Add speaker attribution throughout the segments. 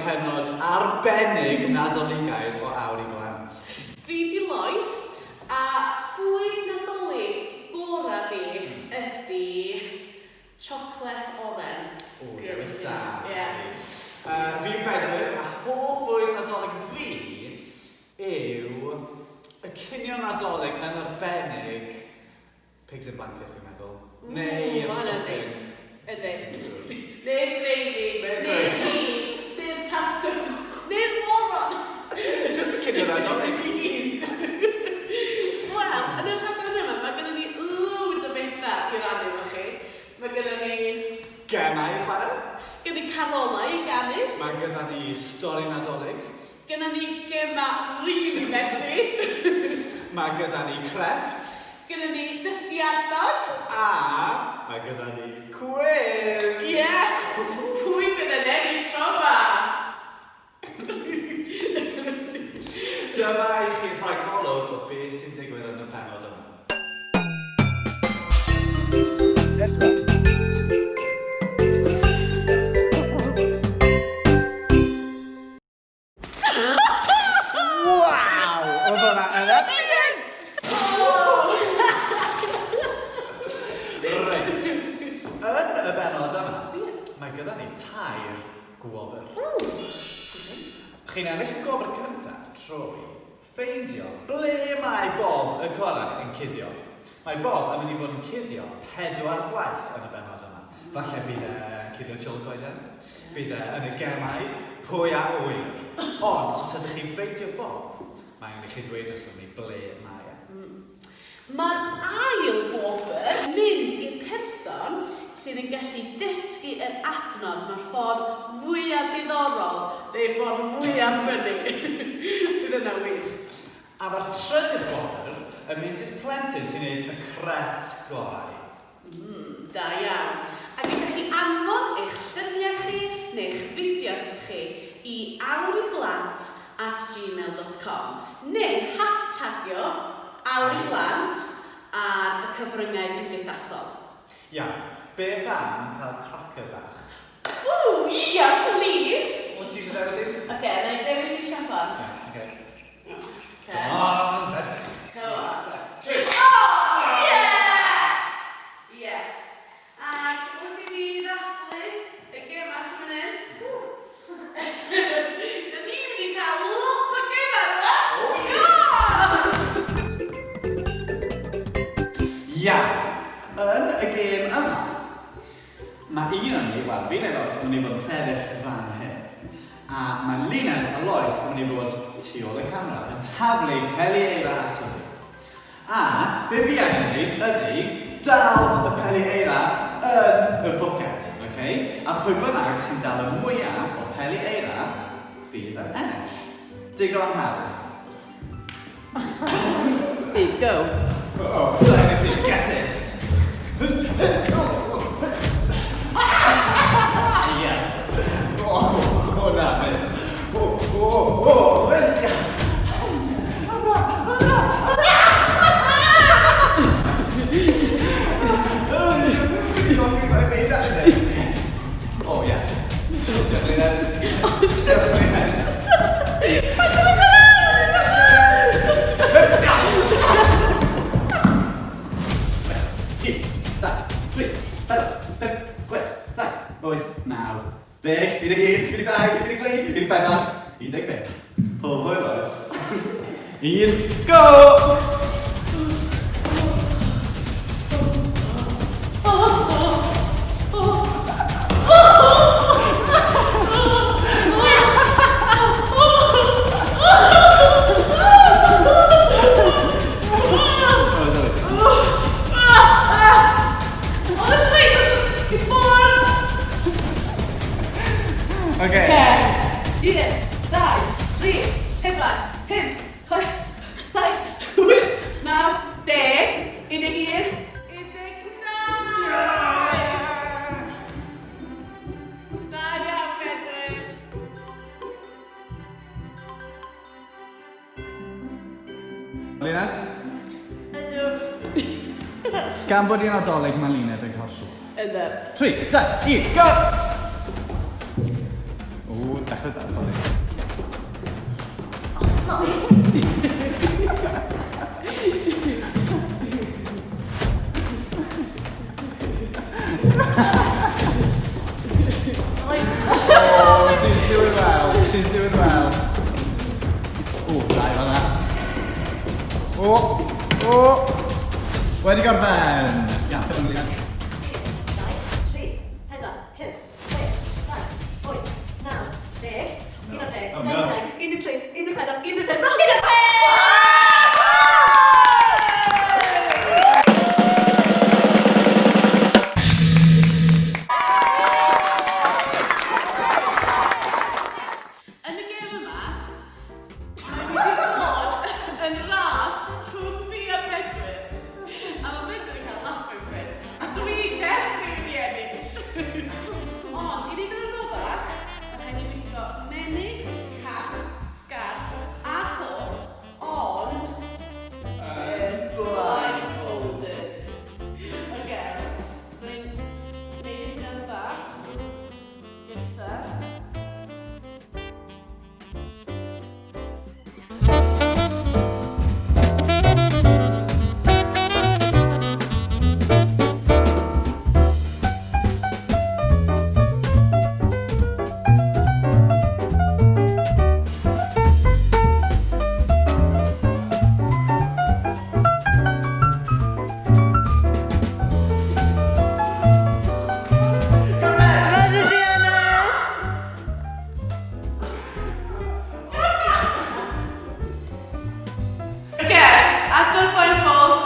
Speaker 1: pennod arbennig Nadoligaidd o Awr i Blant.
Speaker 2: Fi 'di Lois, a bwyd Nadolig gora fi ydi chocolate oren.
Speaker 1: O, dewis da.
Speaker 2: Ie.
Speaker 1: Fi'n Bedwyr, a hoff fwyd Nadolig fi yw y cinio Nadolig yn arbennig Pigs in blancet fi'n meddwl. Neu yr
Speaker 2: stuffing. Neis. Yndi. Neu'r gravy. Neu'r cig. Neu'r tatws. Neu'r moron.
Speaker 1: Just y cinio Nadolig.
Speaker 2: I gyd. Wel, yn y rhaglen yma, mae gennym ni loads o bethau i rannu efo chi. Mae gennym ni...
Speaker 1: Gemau i chwarae.
Speaker 2: Gen ni carolau i ganu.
Speaker 1: Mae gyda ni stori Nadolig.
Speaker 2: Gyda ni gemau rili messy.
Speaker 1: Mae gyda ni crefft.
Speaker 2: Gyda ni dysgu adnodd.
Speaker 1: A mae gyda ni cwis!
Speaker 2: Yes! Pwy bydd yn ennill tro 'ma?
Speaker 1: Dyma i chi rhagolwg o beth sy'n digwydd yn y pennod yma. Waw! Oedd hwnna yn evident! Reit. Yn y bennod yma, mae gyda ni tair gwobr. Chi'n ennill y gwobr cyntaf trwy ffeindio ble mae Bob y corrach yn cuddio. Mae Bob yn mynd i fod yn cuddio pedwar gwaith yn y bennod yma. Falle bydd e'n cuddio tu ôl y goeden, bydd e yn y gemau, pwy a ŵyr. Ond os ydych chi'n ffeindio Bob, mae angen i chi ddweud wrthon ni ble mae e.
Speaker 2: Mae'r ail wobr yn mynd i'r person sydd yn gallu dysgu yr adnod mewn ffordd fwyaf diddorol neu ffordd fwyaf ffyni. Bydd hynna'n wych.
Speaker 1: A mae'r trydydd gwobr yn mynd i'r plentyn sy'n gwneud y crefft gorau.
Speaker 2: Mm, da iawn. Ac ydych chi anfon eich lluniau chi neu eich fideos chi i awriblant at gmail dot com neu hashtagio awriblant ar y cyfryngau cymdeithasol.
Speaker 1: Iawn, beth am cael cracer bach?
Speaker 2: Ww, ia, plîs!
Speaker 1: O, ti eisiau dewis un?
Speaker 2: Ocê, wna i dewis un siambr.
Speaker 1: Reit, ocê.
Speaker 2: Ocê.
Speaker 1: Come on, then.
Speaker 2: Come on.
Speaker 1: Tri.
Speaker 2: Oh, yes! Yes. Ac wrth i ni ddathlu y gemau sy'n mynd hyn, ww, dyn ni'n mynd i cael lot o gemau yma!
Speaker 1: Oh, yeah.
Speaker 2: Come on!
Speaker 1: Iawn, yn y gêm yma, mae un o'n ni, wel, fi neu Lois, yn mynd i fod yn sefyll fan hyn. A mae Luned a Lois yn mynd i fod tu ôl y camera, yn taflu peli eira ato fi. A be fi angen wneud ydy dal y peli eira yn y bwced, ok? A pwy bynnag sy'n dal y mwya o peli eira fydd yn ennill. Digon hawdd.
Speaker 2: Big go.
Speaker 1: Oh, flying get it! Yes! Oh, oh na, miss. Oh, oh, oh, yeah. Oh, yes. Diolch, Luned. Diolch, Luned. Un, dau, tri, pedwar, pump, chwech, saith, wyth, naw, deg, 11, 12, 13, 14, 15. Pob hwyl, oes. Un, go!
Speaker 2: Honestly, i ffwrdd!
Speaker 1: Okay.
Speaker 2: Un, dau, tri, pedwar, pump, chwech, saith, wyth, naw, deg, 11, 12! Da iawn, Bedwyr!
Speaker 1: Luned?
Speaker 2: Ydw.
Speaker 1: Gan bod hi'n Nadolig, mae Luned yn cael tro.
Speaker 2: Yndw.
Speaker 1: 3, 2, 1, go! O, Dechrau da, sori. Oh, she's doing well. She's doing well. O, da i fan'na. O, o. Wedi gorffen. Iawn, come on, Leanne.
Speaker 3: 2, 3, 4, 5, 6, 7, 8, 9, 10, 11,
Speaker 1: Oh, no.
Speaker 3: 12, 13, 14, 15, 16!
Speaker 2: Yn y gêm yma, mae wedi bod yn ras rhwng fi a Bedwyr. A mae Bedwyr yn cael laughing fit. So dwi definitely wedi ennill. Ond, i wneud yn anoddach, mae rhaid i wisgo menig, cap, scarf a cot, ond yn blindfolded. Oce, so dyn ni'n neud hynna'n bach. Gynta. Oce, agor blindfold.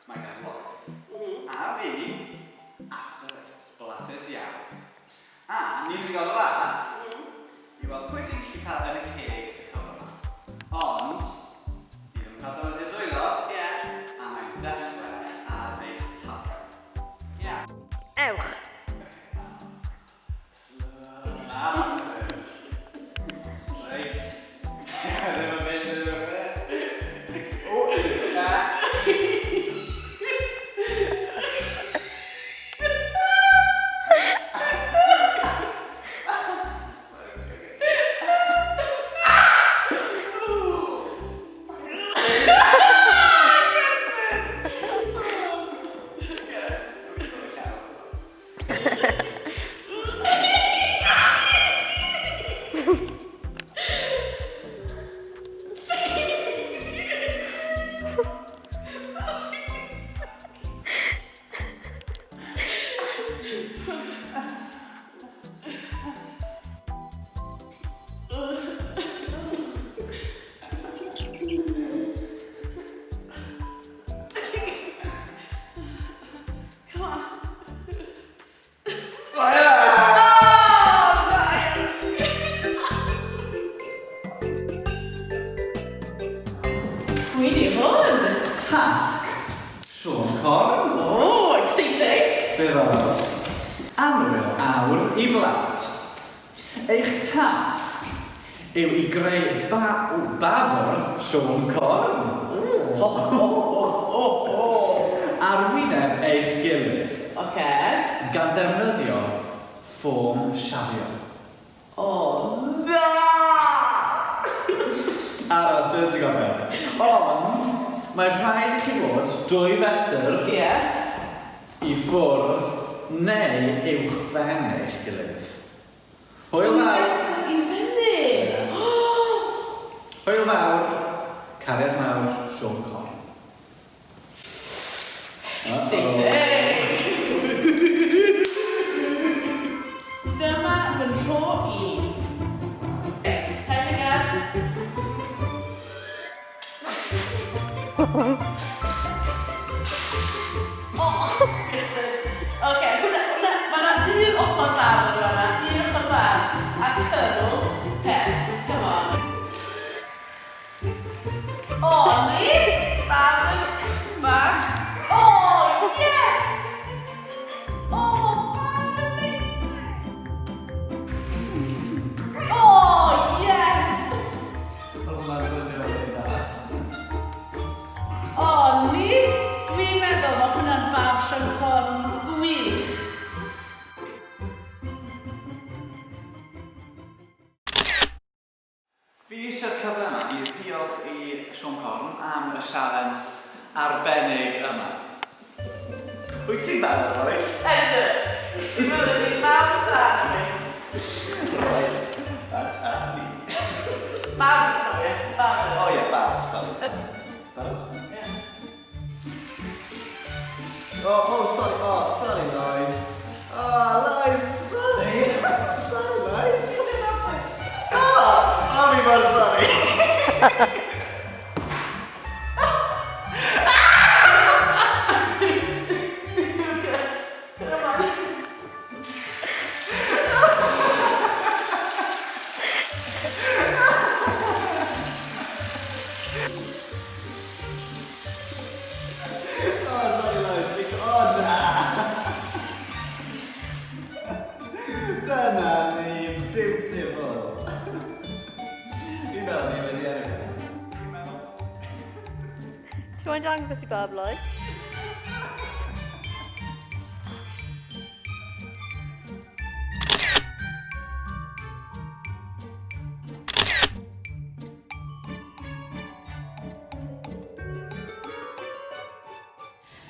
Speaker 1: Mae gan Lois a fi After Eight blasus iawn. A ni'n mynd i gael ras i weld pwy sy'n gallu cael yn y ceg y cyfan yma. Ond, ni ddim yn cael defnyddio dwylo, a mae'n dechrau ar eich talcen.
Speaker 3: Ewch!
Speaker 1: Reit. Ddim yn mynd, ddim yn mynd. O, na.
Speaker 2: Come on.
Speaker 1: Oh, yeah.
Speaker 2: Oh, right. Pwy di hwn?
Speaker 1: Tasg. Siôn Corn.
Speaker 2: Oh, exciting.
Speaker 1: Diddorol. Annwyl awr i blant. Eich tasg yw i greu ba o, bafr Siôn Corn. Ho, ho, ho, ho, ho. Ar wyneb eich gilydd. Gan ddefnyddio ffôn siafio.
Speaker 2: Oh, na!
Speaker 1: Aros, dwi wedi gorffen. Ond, mae rhaid i chi fod 2 fetr i ffwrdd neu uwch ben eich gilydd. Hwyl fawr!
Speaker 2: Metr i fyny!
Speaker 1: Hwyl fawr! Cariad mawr, Siôn Corn.
Speaker 2: Exciting! Dyma fy nhro i. Cau llygad. Oh, Oce, hwnna, hwnna, mae yna un ochr fawr yn fan'na, un ochr fawr, a curl, pe, come on. O, ni? Bach yn bach. Oh, yes! Oh, bach amazing! Oh, yes!
Speaker 1: Oedd hwnna'n swnio rili da.
Speaker 2: O, ni? Dwi'n meddwl bod hwnna'n bab Siôn Corn gwych.
Speaker 1: Fi eisiau'r cyfle yma i ddiolch i Siôn Corn am y sialens arbennig yma. Wyt ti'n barod, Lois?
Speaker 2: Ydw. Dwi'n meddwl bod ni'n fawr dda na fi.
Speaker 1: Reit, at a ni.
Speaker 2: Bawb yn cofio. Bawb.
Speaker 1: O ie, bawb, sori. Barod?
Speaker 2: Ie.
Speaker 1: Oh, oh, sorry, oh, sorry, Lois. Oh, Lois, sorry. Sorry, Lois. Oh, oh, fi mor sorry. Oh, sorry, Lois. Oh, na. Dyna ni, beautiful. Fi'n meddwl ni wedi ennill. Fi'n meddwl.
Speaker 3: Ti'n moyn dangos i bawb, Lois?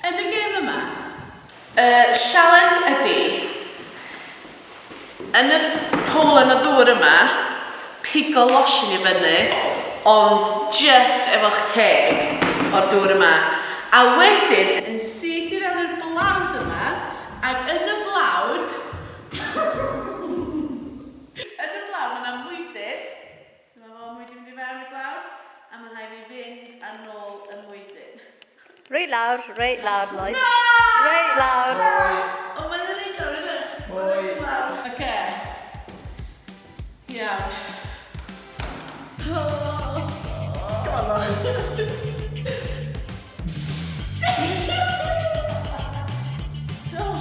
Speaker 2: Yn y gêm yma, y sialens ydy, yn yr pwl yn y ddŵr yma, pigo losin i fyny, ond just efo'ch ceg o'r dŵr yma. A wedyn, yn syth i fewn i'r blawd yma, ac yn y blawd, yn y blawd mae yna mwydyn. Dyma fo, mwydyn mynd i fewn i'r blawd, a mae'n rhaid fi fynd a nôl y mwydyn.
Speaker 3: Reit lawr, reit lawr, Lois.
Speaker 2: Na!
Speaker 3: Reit lawr.
Speaker 2: O, mae'n reit lawr, ydych?
Speaker 1: Mwy.
Speaker 2: Reit lawr. Oce. Iawn. Oh.
Speaker 1: Come on, Lois.
Speaker 2: Oh.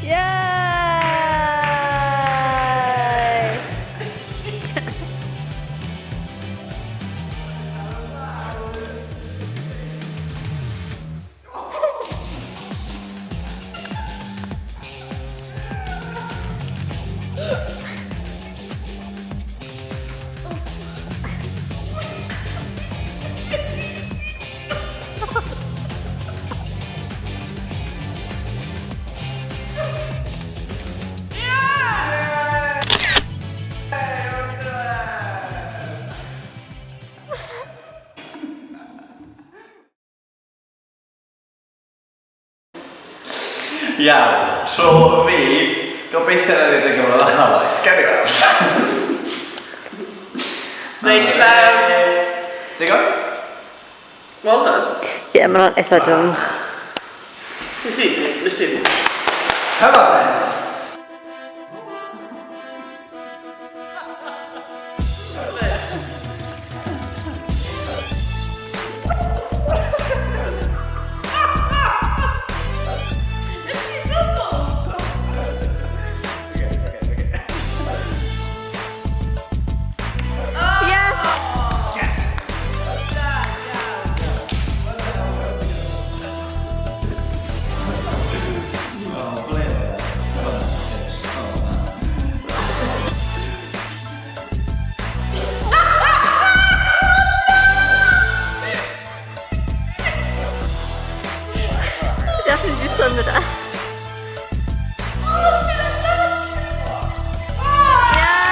Speaker 3: Yay!
Speaker 1: Iawn, tro fi, gobeithio na nid yn gyfnod allan Lois. Gawn ni weld.
Speaker 2: Reit i fewn.
Speaker 1: Digon?
Speaker 2: Well done.
Speaker 3: Ie, yeah, mae'n eitha dwfn.
Speaker 2: Nes i.
Speaker 1: Come on, then.
Speaker 2: Nes i bubbles!
Speaker 1: Okay.
Speaker 3: Yes!
Speaker 1: Yes!
Speaker 2: Da iawn.
Speaker 1: Oh, ble oedd e? Fel 'na, ish. Oh, na.
Speaker 3: Ti definitely di symud e. Yeah!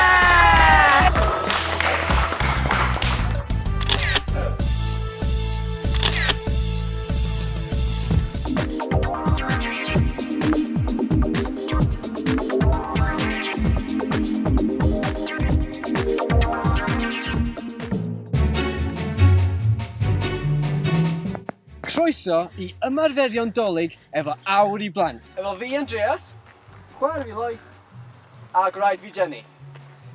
Speaker 4: Croeso i ymarferion Dolig efo Awr i Blant. Efo fi Andreas, chwaer fi Lois, a gwraig fi Jenny.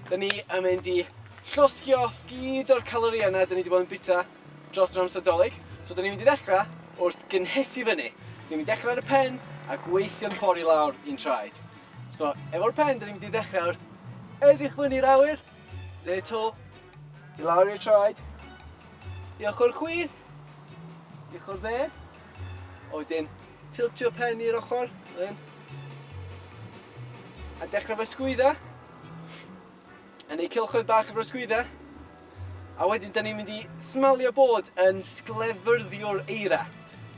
Speaker 4: Dyn ni yn mynd i llosgi off gyd o'r calorïau yna dyn ni wedi bod yn bita dros yr amser Dolig. So dyn ni'n mynd i ddechrau wrth gynhesu fyny. Dyn ni'n mynd i dechrau ar y pen a gweithio'n ffordd i lawr i'n traed. So efo'r pen, dyn ni'n mynd i ddechrau wrth edrych fyny i'r awyr, neu to, i lawr i'r traed, i ochr chwith, i ochr dde, a wedyn tiltio pen i'r ochr, fel A dechrau fy sgwydda, a neud cylchoedd bach efo'r sgwydda, a wedyn da ni'n mynd i smalio bod yn sglefyrddiwr eira,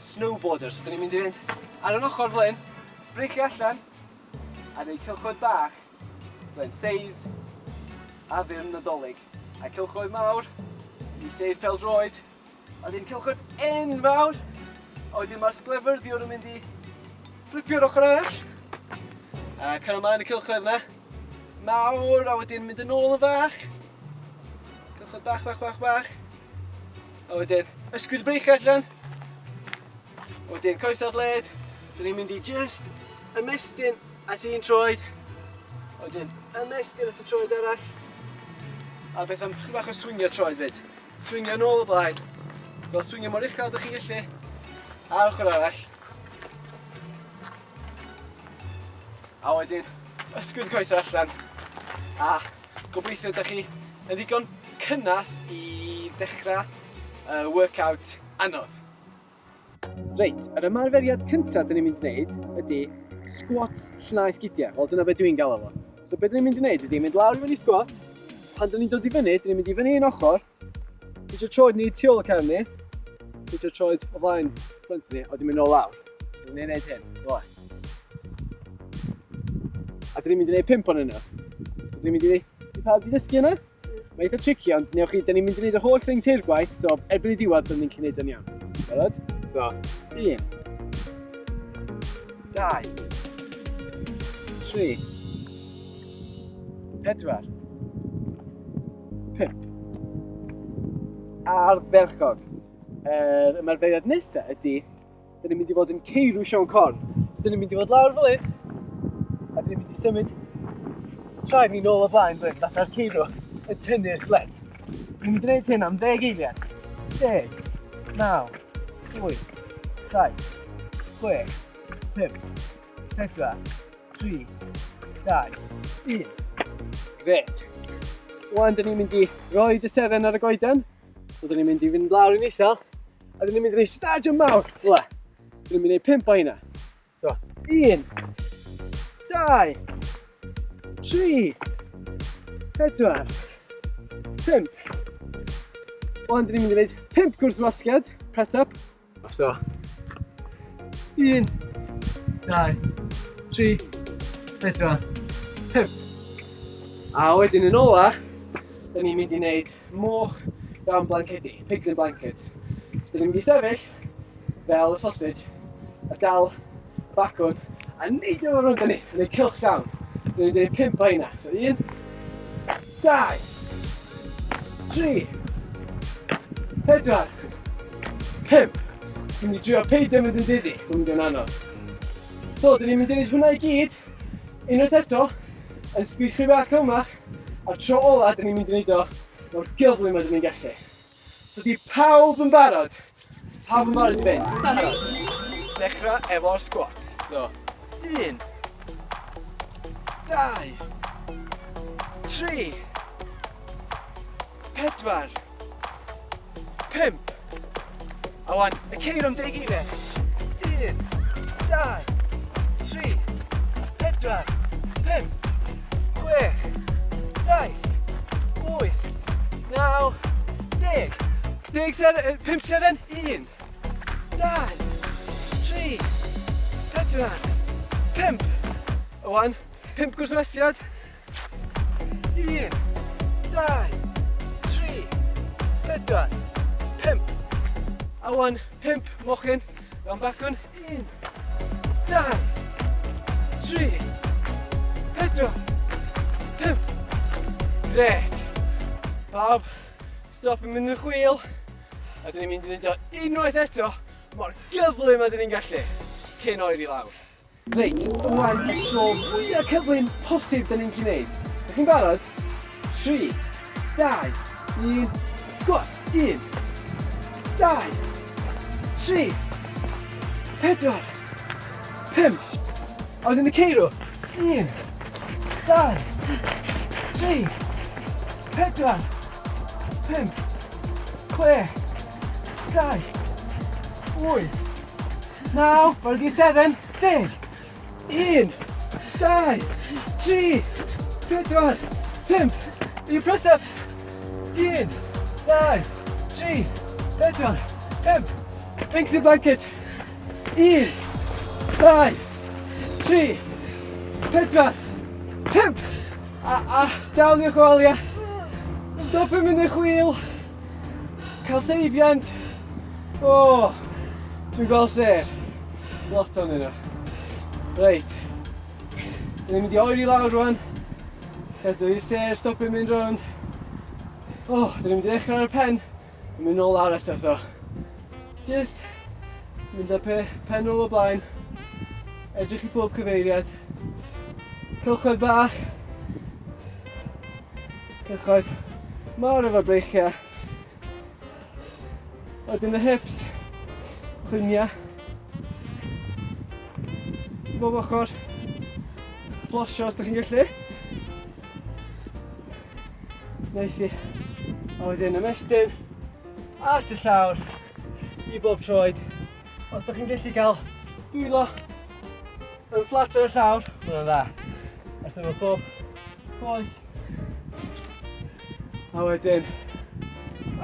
Speaker 4: snowboarder, so da ni'n mynd i fynd ar yn ochr fel hyn, breichiau allan, a neud cylchoedd bach, fel hyn, seis addurn Nadolig, a cylchoedd mawr i seis pêl-droed, A wedyn cylchoedd enfawr. A wedyn mae'r sglefyrddiwr yn mynd i fflipio'r ochr arall. A cael ymlaen y cylchoedd yna. Mawr, a wedyn mynd yn ôl yn fach. Cylchoedd bach, bach, bach, bach. A wedyn ysgwyd y breichiau allan. A wedyn coes ar led. Dyn ni'n mynd i just ymestyn at un troed. A wedyn ymestyn at y troed arall. A beth am chydig bach o swingio troed fyd. Swingio nôl o blaen. Fel swingio mor uchel ydych chi'n gallu. A'r ochr arall. A wedyn, ysgwyd y coesau allan. A gobeithio ydych chi yn ddigon cynnas i ddechrau uh, workout anodd. Reit, yr ymarferiad cyntaf dyn ni'n mynd i wneud ydy squats llnau sgidiau. Wel, dyna beth dwi'n galw fo. So beth dyn ni'n mynd i wneud ydy mynd lawr i fyny squat. Pan dyn ni'n dod i fyny, dyn ni'n mynd i fyny un ochr. Pwyntio troed ni tu ôl y cefn ni. Pwyntio troed o flaen ffrynt ni, a wedyn mynd nôl lawr. So dyn ni'n gwneud hyn, fel A dyn ni'n mynd i wneud pump o'n nhw. So dyn ni'n mynd i... Di pawb di dysgu yna? Mae eitha tricky, ond newch chi, da ni'n mynd i wneud yr holl thing teirgwaith, so erbyn y diwedd, byddwn ni'n gallu gwneud o'n iawn. Barod? So, 1, 2, 3, 4, 5. Ardderchog. Yr ymarferiad nesaf ydy Dyn ni'n mynd i fod yn ceirw Siôn Corn. So dyn ni'n mynd i fod lawr fel hyn, a dyn ni'n mynd i symud traed ni nôl o blaen fel hyn, fatha'r ceirw yn tynnu'r sled. Ni'n mynd i wneud hyn am 10 eiliad. 10, 9, 8, 7, 6, 5, 4, 3, 2, 1. Gret. Wan, dyn ni'n mynd i roi y seren ar y goeden. So dyn ni'n mynd i fynd lawr i'n isel, a dyn ni'n mynd i wneud stadiwm mawr. Fel Dyn ni'n mynd i wneud pump o hynna. So, 1, 2, 3, 4, 5. Wan, dyn ni'n mynd i wneud pump cwrs wasgiad, press up. So, 1, 2, 3, 4, 5. A wedyn yn ola, dyn ni'n mynd i wneud moch dan blancedi, pigs in blankets. So, dyn ni'n mynd i sefyll fel y sausage a dal y bacwn a neidio fo rownd ni, yn ei cylch llawn. Dyn ni'n gwneud pump o hynna. So, 1, 2, 3, 4, 5. Dwi'n mynd i drio peidio mynd yn dizzy, dwi'n mynd i'n anodd. So, dyn ni'n mynd i wneud hwnna i gyd, unwaith eto, yn sbyd chwi bach cymach, a'r tro ola, dyn ni'n mynd i wneud o mor gyflym a dyn ni'n gallu. So, di pawb yn barod? Pawb yn barod i fynd? Barod. Dechrau efo'r squats. So, 1, 2, 3, 4, 5. A wan, y ceir am deg eiliad. 1, 2, 3, 4, 5, 6, 7, 8, 9, 10. 10 seren, 5 seren, 1, 2, 3, 4, 5. Wan, 5 gwrthwesiad. 1, 2, 3, 4, 5. A wan, 5 mochyn mewn bacwn. 1, 2, 3, 4, 5. Gret. Pawb, Stop yn mynd yn chwil. A dyn ni'n mynd i wneud o unwaith eto. Mor gyflym a dyn ni'n gallu, cyn oeri lawr. Reit, ŵan y tro fwya cyflym posib dyn ni'n gallu neud. Ydych chi'n barod? 3, 2, 1, squat! 1, 2, 3, 4, 5. A wedyn y ceirw. 1, 2, 3, 4, 5, 6, 7, 8, 9, barod i 7, 10. 1, 2, 3, 4, 5. I press-ups. 1, 2, 3, 4, 5. Pigs in blanket. 1, 2, 3, 4, 5. A, a, dal i'ch waliau. Stop yn mynd i'r chwil. Cael seibiant. O, dwi'n gweld sêr. Lot ohonyn nhw. Reit. Dyn ni'n mynd i oeri lawr rwan. Gadael i'r sêr stopio mynd rownd. O, dyn ni'n mynd i ddechrau ar y pen. A mynd nôl lawr eto, so. Just mynd â pe, pen ôl o blaen. Edrych i pob cyfeiriad. Cylchoedd bach. Cylchoedd mawr efo'r breichiau. Wedyn y hips, cluniau. I bob ochr. Flosio os ydych chi'n gallu. Neis i. A wedyn ymestyn at y llawr i bob troed. Os ydych chi'n gallu cael dwylo yn fflat ar y llawr, mae hwnna'n dda. A dyma bob coes. A wedyn,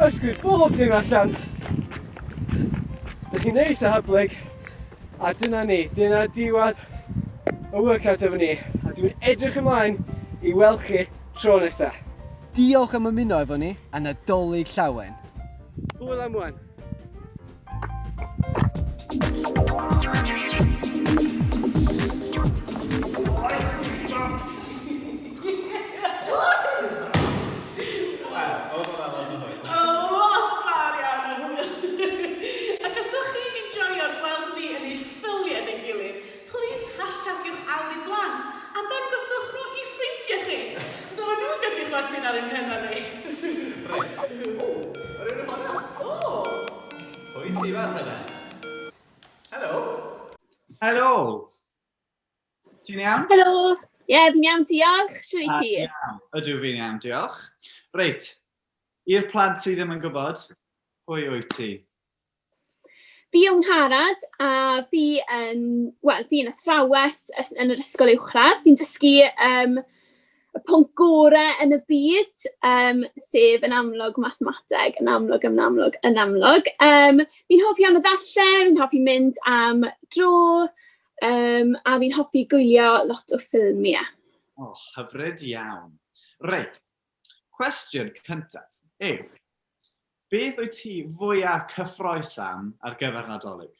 Speaker 4: ysgwyd bob dim allan. Dych chi'n neis a hyblyg. A dyna ni, dyna diwedd y workout efo ni. A dwi'n edrych ymlaen i weld chi tro nesa. Diolch am ymuno efo ni a Nadolig Llawen. Hwyl am wan.
Speaker 2: Lot fawr iawn o hwyl! Ac os ydych chi 'di joio gweld ni yn neud ffyliau 'da'n gilydd, plîs hashtagiwch Awr i Blant a dangoswch nhw i ffrindiau chi, so ma' nhw'n gallu chwerthin ar ein pennau ni!
Speaker 1: Reit. O! Ma' rhywun yn ffonio!
Speaker 2: O!
Speaker 1: Pwy sy 'ma tybed? Helo!
Speaker 5: Helo! Ti'n iawn?
Speaker 6: Helo! Ie, yeah, fi'n iawn, diolch. Shwt wyt ti?
Speaker 5: Ydw, fi'n iawn, diolch. Reit, i'r plant sydd ddim yn gwybod, pwy wyt ti?
Speaker 6: Fi yw Ngharad a fi yn, wel, fi'n athrawes yn yr ysgol uwchradd. Fi'n dysgu um, y pwnc gorau yn y byd, um, sef yn amlwg mathemateg, yn amlwg, yn amlwg, yn amlwg. Um, fi'n hoffi iawn o ddarllen, fi'n hoffi mynd am dro, um, a fi'n hoffi gwylio lot o ffilmiau.
Speaker 5: O, oh, hyfryd iawn. Reit, cwestiwn cyntaf yw, beth wyt ti fwyaf cyffroes am ar gyfer Nadolig?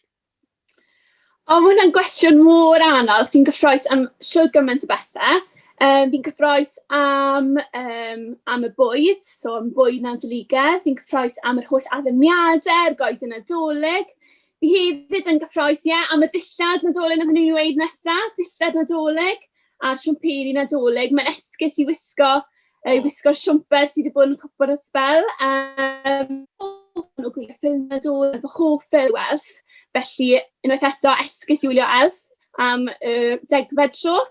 Speaker 6: O, mae hwnna'n gwestiwn mor anodd. Ti'n gyffroes am siwr gymaint o bethau. Um, fi'n cyffroes am, um, am y bwyd, so am bwyd Nadoligaidd. Fi'n cyffroes am yr holl addurniadau, yr goeden Nadolig. Fi hefyd yn gyffroes, ie, am y dillad Nadolig, nath nhw'n dweud nesaf, dillad Nadolig a'r siwmperi Nadolig. Mae'n esgus i wisgo, i wisgo'r siwmper sydd wedi bod yn cwpwrdd y sbel. Um, o gwylio ffilm Nadolig, fy hoff ffilm Elf. Felly, unwaith eto, esgus i wylio Elf am y degfed tro.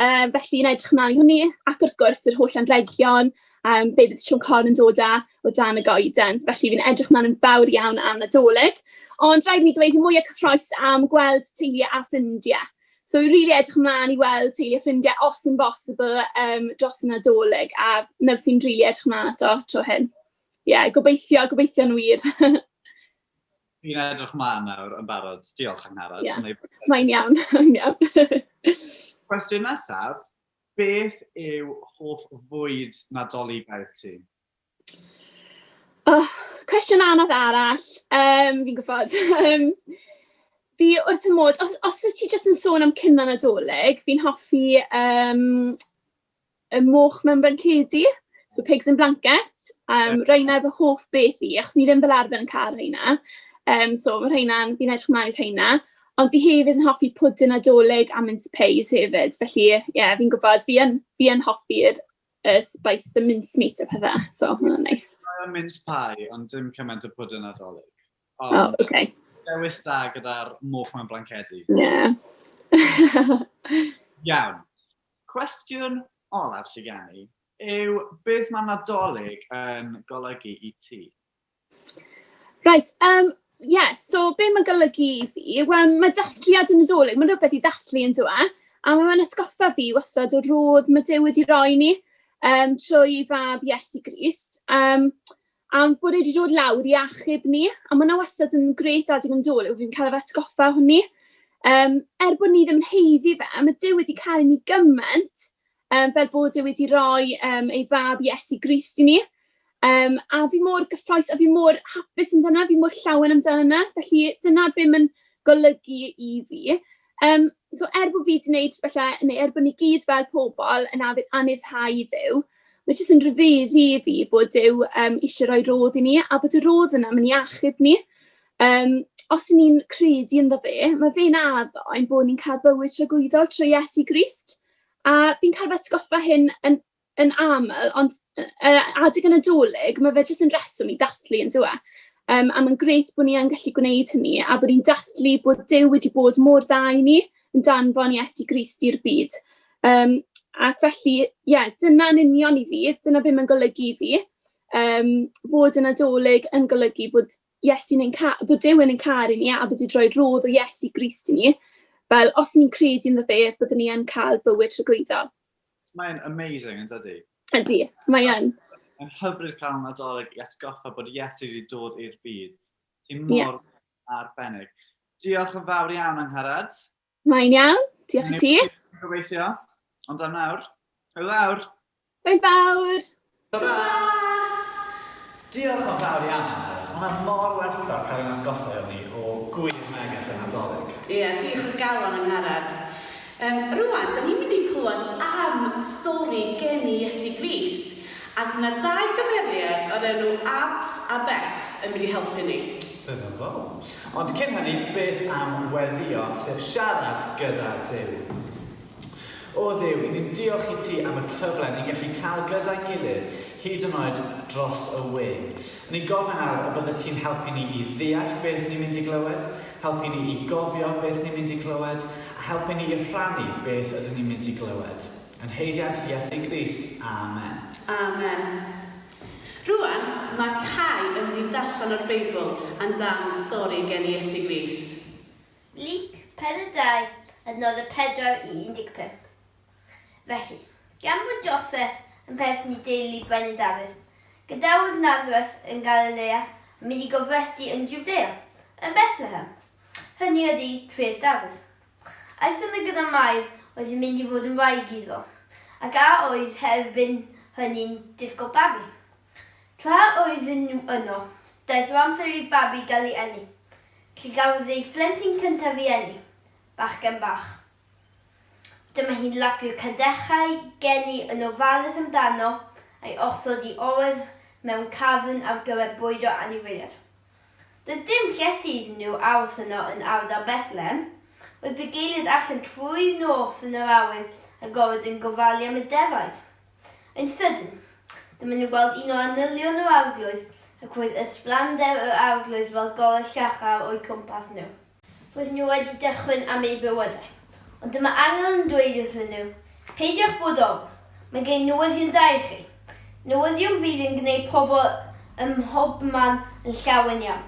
Speaker 6: Um, felly, na edrych ymlaen i hwnni. Ac wrth gwrs, yr holl anregion, um, be bydd Siôn Corn yn dod â o dan y goeden. Felly, fi'n edrych ymlaen yn fawr iawn am Nadolig. Ond rhaid i mi ddweud, fi mwyaf cyffroes am gweld teulu a ffrindiau. So fi'n rili edrych ymlaen i weld teulu a ffrindiau, os yn bosibl, um, dros y Nadolig. A na fi'n rili edrych ymlaen ato tro hyn. Ie, yeah, gobeithio, gobeithio'n wir.
Speaker 5: Fi'n edrych mlaen nawr yn barod. Diolch, Angharad.
Speaker 6: Yeah. Mae'n iawn, mae'n iawn.
Speaker 5: Cwestiwn nesaf, beth yw hoff fwyd Nadoligaidd ti?
Speaker 6: Oh, cwestiwn anodd arall, um, fi'n gwybod. um, fi wrth y modd, os, os wyt ti jyst yn sôn am cynna Nadolig, fi'n hoffi um, y moch mewn blancedi, so pigs in blankets. Um, yeah. Rheina fy hoff beth i, achos ni ddim fel arfer yn cael rheina. Um, so mae rheina'n, fi'n edrych ymlaen i rheina. Ond fi hefyd yn hoffi pwdin Nadolig a mince pies hefyd. Felly, ie, yeah, fi'n gwybod, fi yn, fi yn hoffi'r spice y mincemeat a pethau. So, mae'n nice.
Speaker 5: Mae'n mince pie, ond dim cymaint o pwdin Nadolig.
Speaker 6: Ond, oh, okay.
Speaker 5: Dewis da gyda'r moch mewn blancedi.
Speaker 6: Ie. Yeah.
Speaker 5: Iawn. Cwestiwn olaf sydd gen i yw beth mae Nadolig yn golygu i ti?
Speaker 6: Right, um, yeah, so be mae'n golygu i fi? Wel, mae dathliad yn Nadolig, mae'n rhywbeth i ddathlu yn dwi. A mae'n atgoffa fi wastad o rodd mae Duw wedi roi ni um, trwy fab Iesu Grist. Um, a bod e wedi dod lawr i achub ni. A mae hwnna wastad yn gret adeg yn Nadolig, fi'n cael ei atgoffa hwnni. Um, er bod ni ddim yn heiddi fe, mae Duw wedi cael ni gymaint, um, fel bod e wedi rhoi um, ei fab Iesu Grist i ni. Um, a fi mor gyffroes a fi mor hapus amdano, fi mor llawen amdano yna. Felly dyna be mae'n golygu i fi. Um, so er bod fi wedi gwneud, falle, neu er bod ni gyd fel pobl yn anuddhau i Dduw, mae jyst yn rhyfeddu i fi bod Duw um, eisiau rhoi rodd i ni, a bod y rodd yna mynd i achub ni. Um, os y'n ni'n credu ynddo fe, mae fe'n addo ein bod ni'n cael bywyd tragwyddol trwy Iesu Grist. A fi'n cael fy atgoffa hyn yn, yn aml, ond uh, adeg y Nadolig, mae fe jyst yn reswm i dathlu yn dyw e. Um, a mae'n grêt bod ni yn gallu gwneud hynny, a bod ni'n dathlu bod Duw wedi bod mor dda i ni yn danfon Iesu Grist i'r byd. Um, ac felly, ie, yeah, dyna'n union i fi, dyna beth mae'n golygu i fi. Um, bod y Nadolig yn golygu bod Iesu'n ein ca- bod Duw yn ein caru ni a bod wedi rhoi rhodd o Iesu Grist i ni, fel os ni'n credu ynddo fe, byddwn ni yn cael bywyd tragwyddol.
Speaker 5: Mae'n amazing, yn dydy?
Speaker 6: Ydy, mae yn.
Speaker 5: Mae'n hyfryd cael Nadolig i atgoffa bod Iesu wedi dod i'r byd. Ti'n mor yeah. arbennig. Diolch yn fawr iawn, Angharad.
Speaker 6: Mae'n iawn, diolch i ti.
Speaker 5: Gobeithio, ond am nawr, hwyl fawr!
Speaker 6: Hwyl fawr!
Speaker 1: Ta-ra! Diolch yn fawr iawn, Angharad. Mae hwnna mor werthfawr cael ein atgoffa ni o gwir neges y Nadolig.
Speaker 2: Ie, diolch o galon, Angharad. Um, rwan, da ni'n mynd i clywed am stori geni Iesu Grist, ac mae yna dau gymeriad o'r enw Abs a Becs yn mynd i helpu ni.
Speaker 1: Diddorol. Ond cyn hynny, beth am weddïo, sef siarad gyda Duw? O Dduw, i ni'n diolch i ti am y cyfle ni'n gallu cael gyda'n gilydd, hyd yn oed drost y we. Ni'n gofyn nawr y byddet ti'n helpu ni i ddeall beth ni'n mynd i glywed, helpu ni i gofio beth ni'n mynd i glywed, a helpu ni i rhannu beth ydyn ni'n mynd i glywed. Yn haeddiant Iesu Grist. Amen.
Speaker 2: Amen. Rwan, mae Cai yn mynd i darllen o'r Beibl amdan stori geni Iesu Grist.
Speaker 7: Luc, pennod 2, adnodau 4 i 15. Felly, gan fod Joseff yn perthyn i deulu Brenin Dafydd, gadawodd Nazareth yn Galilea a mynd i gofrestru yn Jwdea, yn Bethlehem, hynny ydy, tref Dafydd. Aeth yno gyda Mair oedd yn mynd i fod yn wraig iddo, ac a oedd erbyn hynny'n disgwyl babi. Tra oedden nhw yno, daeth yr amser i'r babi gael ei eni. Lle gafodd ei phlentyn cyntaf ei eni, bachgen bach. Dyma hi'n lapio cadechau geni yn ofalus amdano a'i osod i orwedd mewn cafn ar gyfer bwydo anifeiliaid. Doedd dim llety iddyn nhw aros yno yn ardal Bethlehem. Roedd bugeiliaid allan trwy'r nos yn yr awyr agored yn gofalu am y defaid. Yn sydyn, dyma nhw'n gweld un o angylion yr Arglwydd, ac roedd ysblander yr Arglwydd fel golau llachar o'u cwmpas nhw. Roedd nhw wedi dychryn am eu bywydau. Ond dyma angel yn dweud wrthyn nhw, Peidiwch bod ofn, mae gen i newyddion da i chi. Newyddion fydd yn gwneud pobl ym mhobman yn llawen iawn.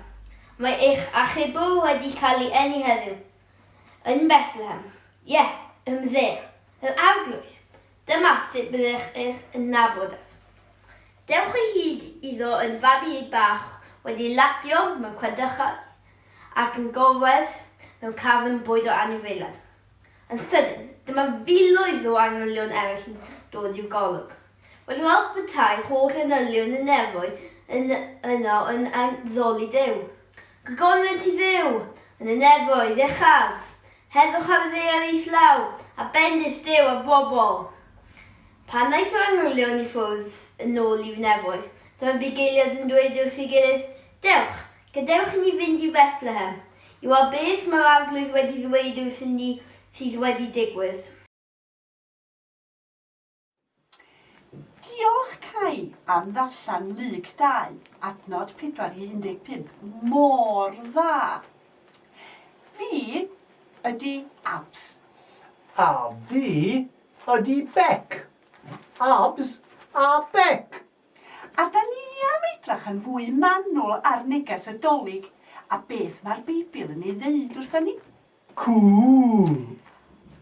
Speaker 7: Mae eich achubwr wedi cael ei eni heddiw, yn Bethlehem, ie, ym Mhedea, yr Arglwydd. Dyma sut byddech eich yn nabod ef. Dewch o hyd iddo yn fabi bach wedi lapio mewn cwedychau ac yn gorwedd mewn cafn bwyd o anifeiliaid. Yn sydyn, dyma filoedd o angylion eraill yn dod i'w golwg. Wedi weld petai holl angylion y nefoedd yn yno yn addoli Duw. Gogoniant i Dduw yn y nefoedd uchaf! Heddwch ar y ddaear islaw, a bendith Duw ar bobl! Pan ddaeth yr angylion i ffwrdd yn ôl i'r nefoedd, dyma'r bugeiliaid yn dweud wrth ei gilydd, Dewch, Gadewch i ni fynd i Bethlehem, i weld beth mae'r Arglwydd wedi ddweud wrthyn ni sydd wedi digwydd.
Speaker 8: Diolch Cai am ddarllen Luc 2, adnod 4 i 15 mor dda! Fi ydy Abs.
Speaker 9: A fi ydy Bec. Abs a Bec!
Speaker 8: A da ni am edrach yn fwy manwl ar neges y Dolig a beth mae'r Beibl yn ei ddeud wrthon ni.
Speaker 9: Cŵl!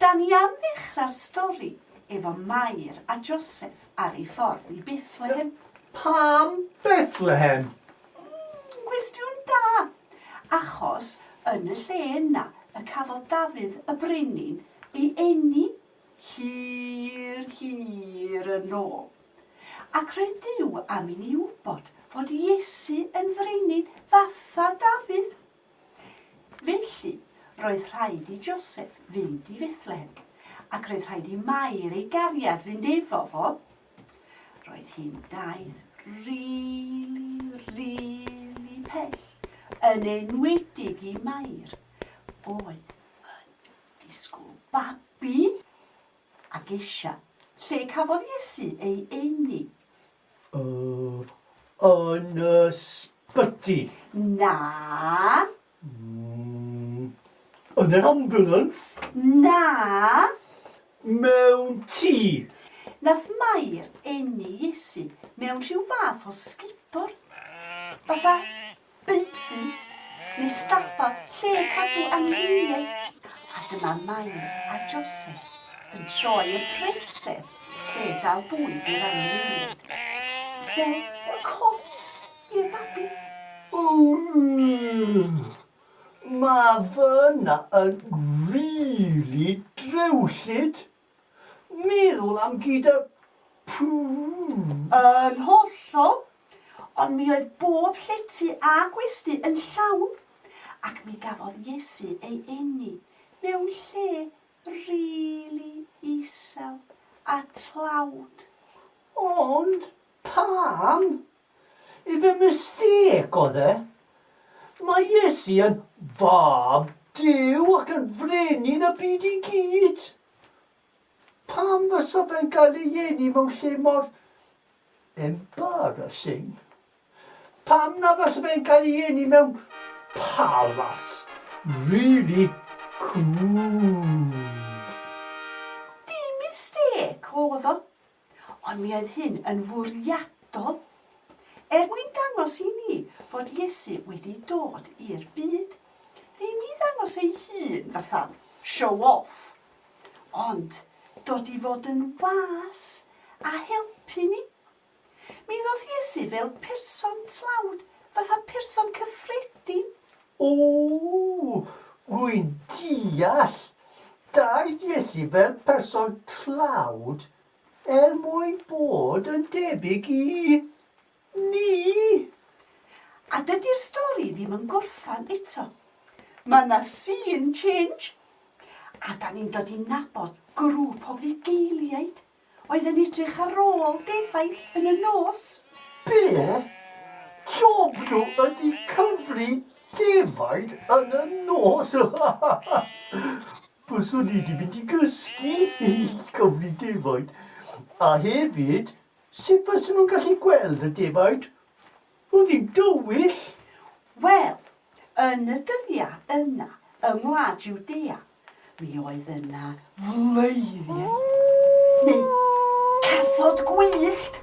Speaker 8: Da ni am ddechrau'r stori efo Mair a Joseph ar eu ffordd i Bethlehem.
Speaker 9: Pam Bethlehem?
Speaker 8: Mm, cwestiwn da! Achos yn y lle yna y cafodd Dafydd y brenin ei eni hir, hir yn ôl. Ac roedd Duw am i ni wybod fod Iesu yn frenin fatha Dafydd. Felly, roedd rhaid i Joseph fynd i Fethlehem, ac roedd rhaid i Mair ei gariad fynd efo fo. Roedd hi'n daith rili, rili pell, yn enwedig i Mair, oedd yn disgwyl babi. Ac Asia, lle cafodd Iesu ei eni?
Speaker 9: Yy, yn y sbyty.
Speaker 8: Na.
Speaker 9: Mm, yn yr ambulance.
Speaker 8: Na.
Speaker 9: Mewn tŷ.
Speaker 8: Nath Mair eni Iesu mewn rhyw fath o sgubor, fatha Beudy, neu stabal lle cadw anifeiliaid. A dyma Mair a Joseph yn troi y preseb lle dal bwyd i'r anifeiliaid, fel cot i'r babi.
Speaker 9: Ww! Mae fyna yn rili drewllyd. Meddwl am gyda pŵ.
Speaker 8: Yn hollol! Ond mi oedd bob llety a gwesty yn llawn, ac mi gafodd Iesu ei eni mewn lle rili isel a tlawd.
Speaker 9: Ond pam? Ife mistêc oedd e? Mae Iesu yn Fab Duw ac yn Frenin y byd i gyd. Pam fysa fe'n cael ei eni mewn lle mor embarrassing? Pam na fysa fe'n cael ei eni mewn palas really cool?
Speaker 8: Dim mistêc oedd o. Ond mi oedd hyn yn fwriadol, er mwyn dangos i ni fod Iesu wedi dod i'r byd. Ddim i ddangos ei hun fatha show off, ond dod i fod yn was a helpu ni. Mi ddoth Iesu fel person tlawd, fatha person cyffredin.
Speaker 9: O, rwy'n deall! Daeth Iesu fel person tlawd er mwyn bod yn debyg i ni!
Speaker 8: A dydi'r stori ddim yn gorffan eto. Mae 'na scene change! A 'dan ni'n dod i nabod grŵp o fugeiliaid oedd yn edrych ar ôl defaid yn y nos.
Speaker 9: Be? Job nhw ydi cyfri defaid yn y nos! Byswn i 'di mynd i gysgu i cyfri defaid. A hefyd, sut fysen nhw'n gallu gweld y defaid? Roedd hi'n dywyll!
Speaker 8: Wel, yn y dyddiau yna, yng ngwlad Jwdea, mi oedd yna fleiddiau, neu cathod gwyllt,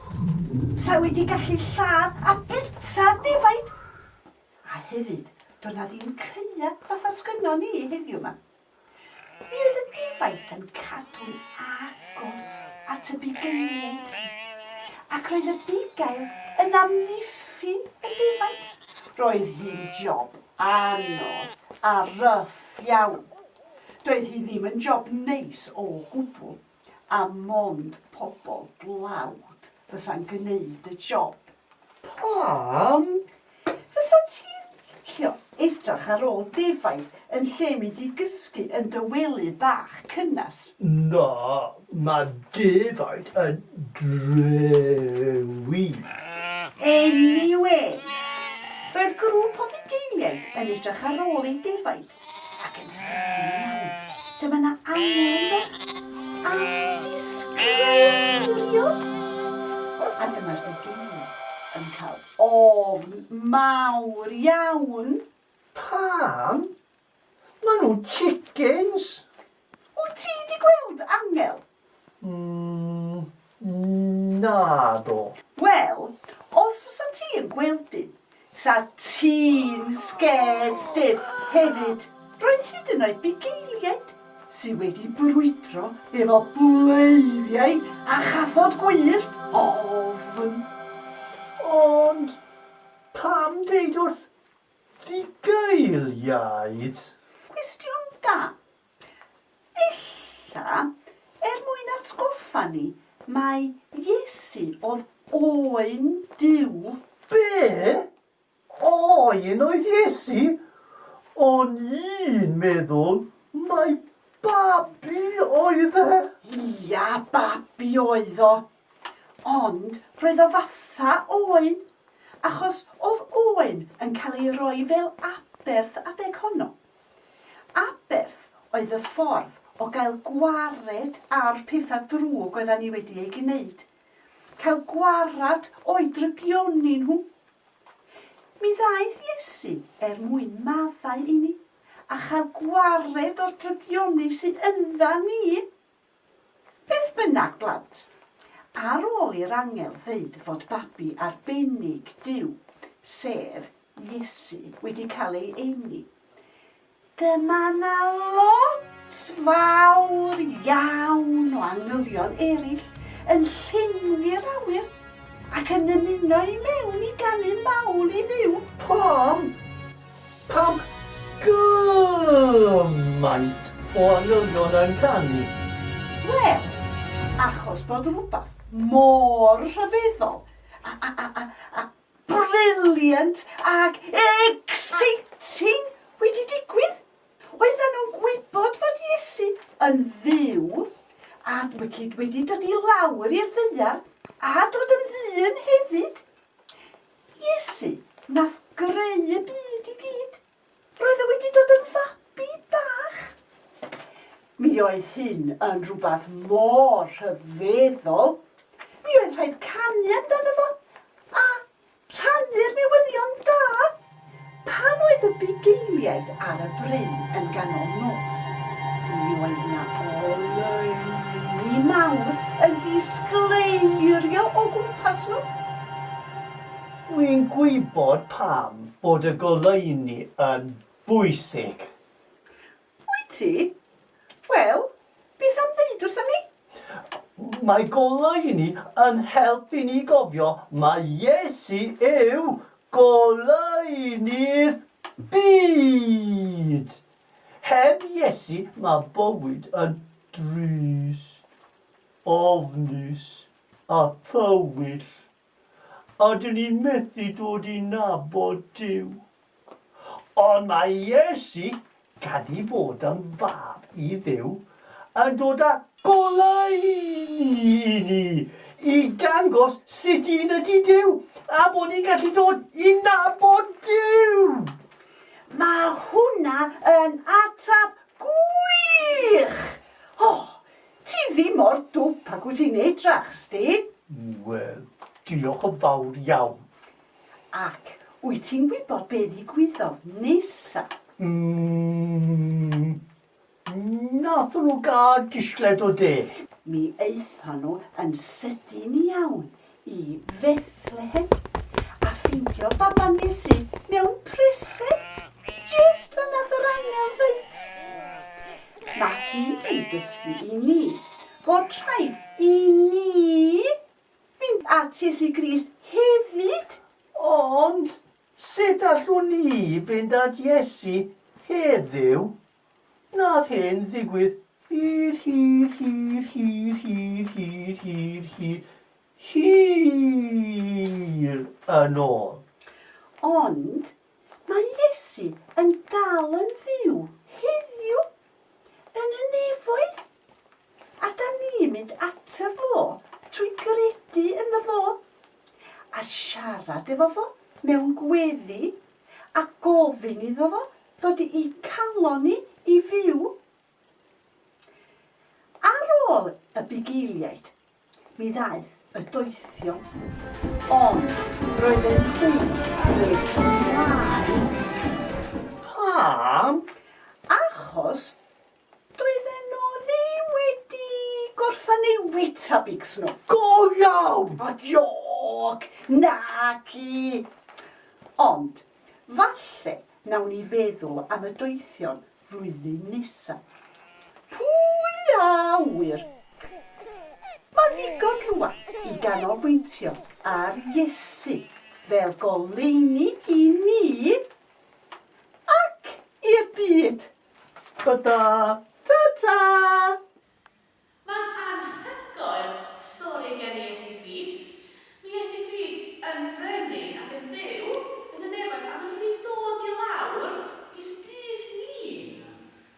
Speaker 8: 'sa wedi gallu lladd a bwyta'r defaid. A hefyd, doedd 'na ddim caeau fatha sgynnon ni heddiw 'ma. Mi oedd y defaid yn cadw'n agos at y bugeiliaid, ac roedd y bugail yn amddiffyn y defaid. Roedd hi'n job anodd a ryff iawn. Doedd hi ddim yn job neis o gwbl, a mond pobl dlawd fysa'n gwneud y job.
Speaker 9: Pam?
Speaker 8: Fysa ti'n licio edrach ar ôl defaid yn lle mynd i gysgu yn dy wely bach cynnes?
Speaker 9: Na, mae defaid yn drewi.
Speaker 8: Eniwe, roedd grŵp o fugeiliaid. bugeiliaid yn edrych ar ôl eu defaid, ac yn sydyn iawn, dyma 'na angel yn dod a disgleirio. A dyma'r bugeiliaid yn cael ofn mawr iawn.
Speaker 9: Pam? Maen nhw'n chickens!
Speaker 8: Wyt ti 'di gweld angel?
Speaker 9: Mm, naddo.
Speaker 8: Wel, os fysa ti yn gweld un, sa ti'n scared stiff hefyd. Roedd hyd yn oed bugeiliaid sy wedi brwydro efo bleiddiau a chathod gwyllt ofn.
Speaker 9: Ond pam deud wrth fugeiliaid?
Speaker 8: Cwestiwn da. Ella, er mwyn atgoffa ni mai Iesu oedd Oen Duw.
Speaker 9: Be? Oen oedd Iesu? O'n i'n meddwl mai babi oedd e.
Speaker 8: Ia, babi oedd o. Ond roedd o fatha oen, achos oedd oen yn cael ei roi fel aberth adeg honno. Aberth oedd y ffordd o gael gwared â'r pethau drwg oeddan ni wedi eu gwneud. Cael gwarad o'u drygioni nhw. Mi ddaeth Iesu er mwyn maddau i ni a chael gwared o'r drygioni sydd yndda ni. Beth bynnag, blant, ar ôl i'r angel ddeud fod babi arbennig Duw, sef Iesu, wedi cael ei eni, dyma 'na lot fawr iawn o angylion eraill yn llenwi'r awyr ac yn ymuno i mewn i ganu mawl i Dduw.
Speaker 9: Pam? Pam gymaint o angylion yn canu?
Speaker 8: Wel, achos bod rhywbeth mor rhyfeddol a a a a a brilliant ag exciting wedi digwydd. Oedden nhw'n gwybod fod Iesu yn Dduw a wedi dod i lawr i'r ddaear a dod yn ddyn hefyd. Iesu nath greu y byd i gyd. Roedd o wedi dod yn fabi bach. Mi oedd hyn yn rhywbeth mor rhyfeddol. Mi oedd rhaid canu amdano fo a rhannu'r newyddion da. Pan oedd y bugeiliaid ar y bryn yn ganol nos, mi oedd 'na oleuni mawr yn disgleirio o gwmpas nhw.
Speaker 9: Wi'n gwybod pam bod y goleuni yn bwysig.
Speaker 8: Wyt ti? Wel, beth am ddeud wrthon ni?
Speaker 9: Mae goleuni yn help i ni gofio mai Iesu yw goleuni'r byd. Heb Iesu mae bywyd yn drist, ofnus a thywyll. A dyn ni'n methu dod i nabod Duw. Ond mae Iesu, gan ei fod yn fab i Dduw, yn dod â goleuni i ni, i dangos sut un ydy Duw, a bod ni'n gallu dod i nabod Duw.
Speaker 8: Mae hwnna yn ateb gwych! O, Ti ddim mor dwp ag wyt ti'n edrach, sti.
Speaker 9: Wel, diolch yn fawr iawn.
Speaker 8: Ac wyt ti'n gwybod be ddigwyddodd nesa?
Speaker 9: Mm, nathon nhw gael disgled o de.
Speaker 8: Mi aethon nhw yn sydyn iawn i Fethlehem a ffeindio baban Iesu mewn preseb, jyst fel nath yr angel ddeud. Mae hyn yn dysgu i ni fod rhaid i ni fynd at Iesu Grist hefyd.
Speaker 9: Ond sut allwn ni fynd at Iesu heddiw? Nath hyn ddigwydd hir hir hir hir hir hir hir hir hir yn ôl.
Speaker 8: Ond mae Iesu yn dal yn fyw heddiw, yn y nefoedd. A da ni'n mynd ato fo trwy gredu ynddo fo, a siarad efo fo mewn gweddi. a gofyn iddo fo ddod i'n calon ni i fyw. Ar ôl y bugeiliaid, mi ddaeth y doethion, ond roedden nhw'n nes ymlaen.
Speaker 9: Pam?
Speaker 8: Achos doedden nhw ddim wedi gorffen eu Weetabix nhw.
Speaker 9: Go iawn!
Speaker 8: O, jôc! Naci! Ond, falle nawn ni feddwl am y doethion flwyddyn nesa. Pwy a ŵyr? Mae'n ddigon rwan i ganolbwyntio ar Iesu fel goleuni i ni ac i'r byd.
Speaker 9: Ta-ta!
Speaker 8: Ta-ta!
Speaker 2: Mae'n anhygoel stori gen Iesu Grist. Mae Iesu Grist yn frenin ac yn Dduw yn y nefoedd a mae wedi dod i lawr i'r byd ni.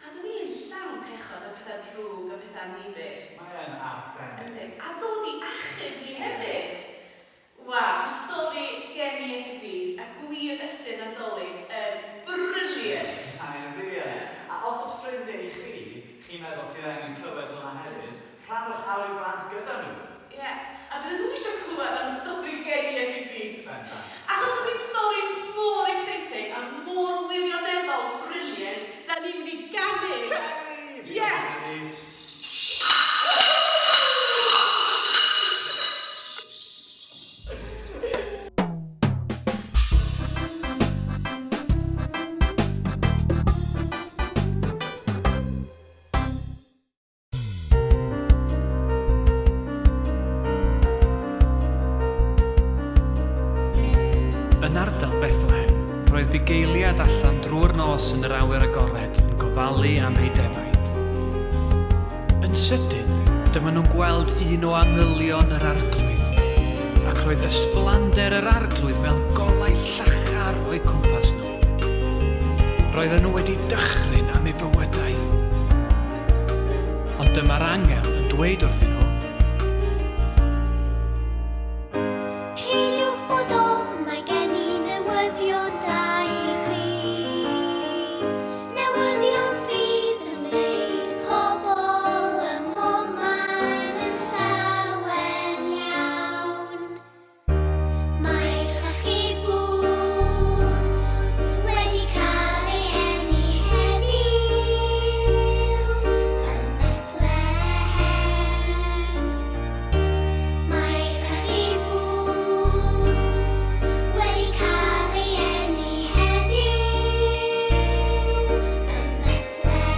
Speaker 2: A dyn ni'n llawn pechod a pethau drwg a pethau annifyr.
Speaker 1: Mae yn arbennig.
Speaker 2: Yndi. A dod i achub ni hefyd. Waw, mae stori gen Iesu Grist a gwir ystyr Nadolig yn brilliant!
Speaker 1: Mae'n brilliant. A os oes ffrindiau i chi, chi'n meddwl sydd angen clywed hwnna hefyd, rhannwch Awr i Blant gyda nhw.
Speaker 2: Ie, a bydden nhw eisiau clywed am stori gen Iesu Grist.
Speaker 1: Bendant.
Speaker 2: Achos oedd hi'n stori mor exciting a mor wirioneddol brilliant, da ni'n mynd i ganu!
Speaker 1: Canu!
Speaker 2: Yes!
Speaker 10: Yn ardal Bethlehem, roedd bugeiliaid allan drwy'r nos yn yr awyr agored yn gofalu am eu defaid. Yn sydyn, dyma nhw'n gweld un o angylion yr Arglwydd, ac roedd ysblander yr Arglwydd fel golau llachar o'u cwmpas nhw. Roedden nhw wedi dychryn am eu bywydau. Ond dyma'r angel yn dweud wrthyn nhw,
Speaker 7: Peidiwch bod ofn, mae gen i newyddion da i chi. Newyddion fydd yn gwneud pobl ym mhob man yn llawen iawn. Mae'r achubwr wedi cael ei eni heddiw ym Methlehem. Mae'r achubwr wedi cael ei eni heddiw ym Methlehem.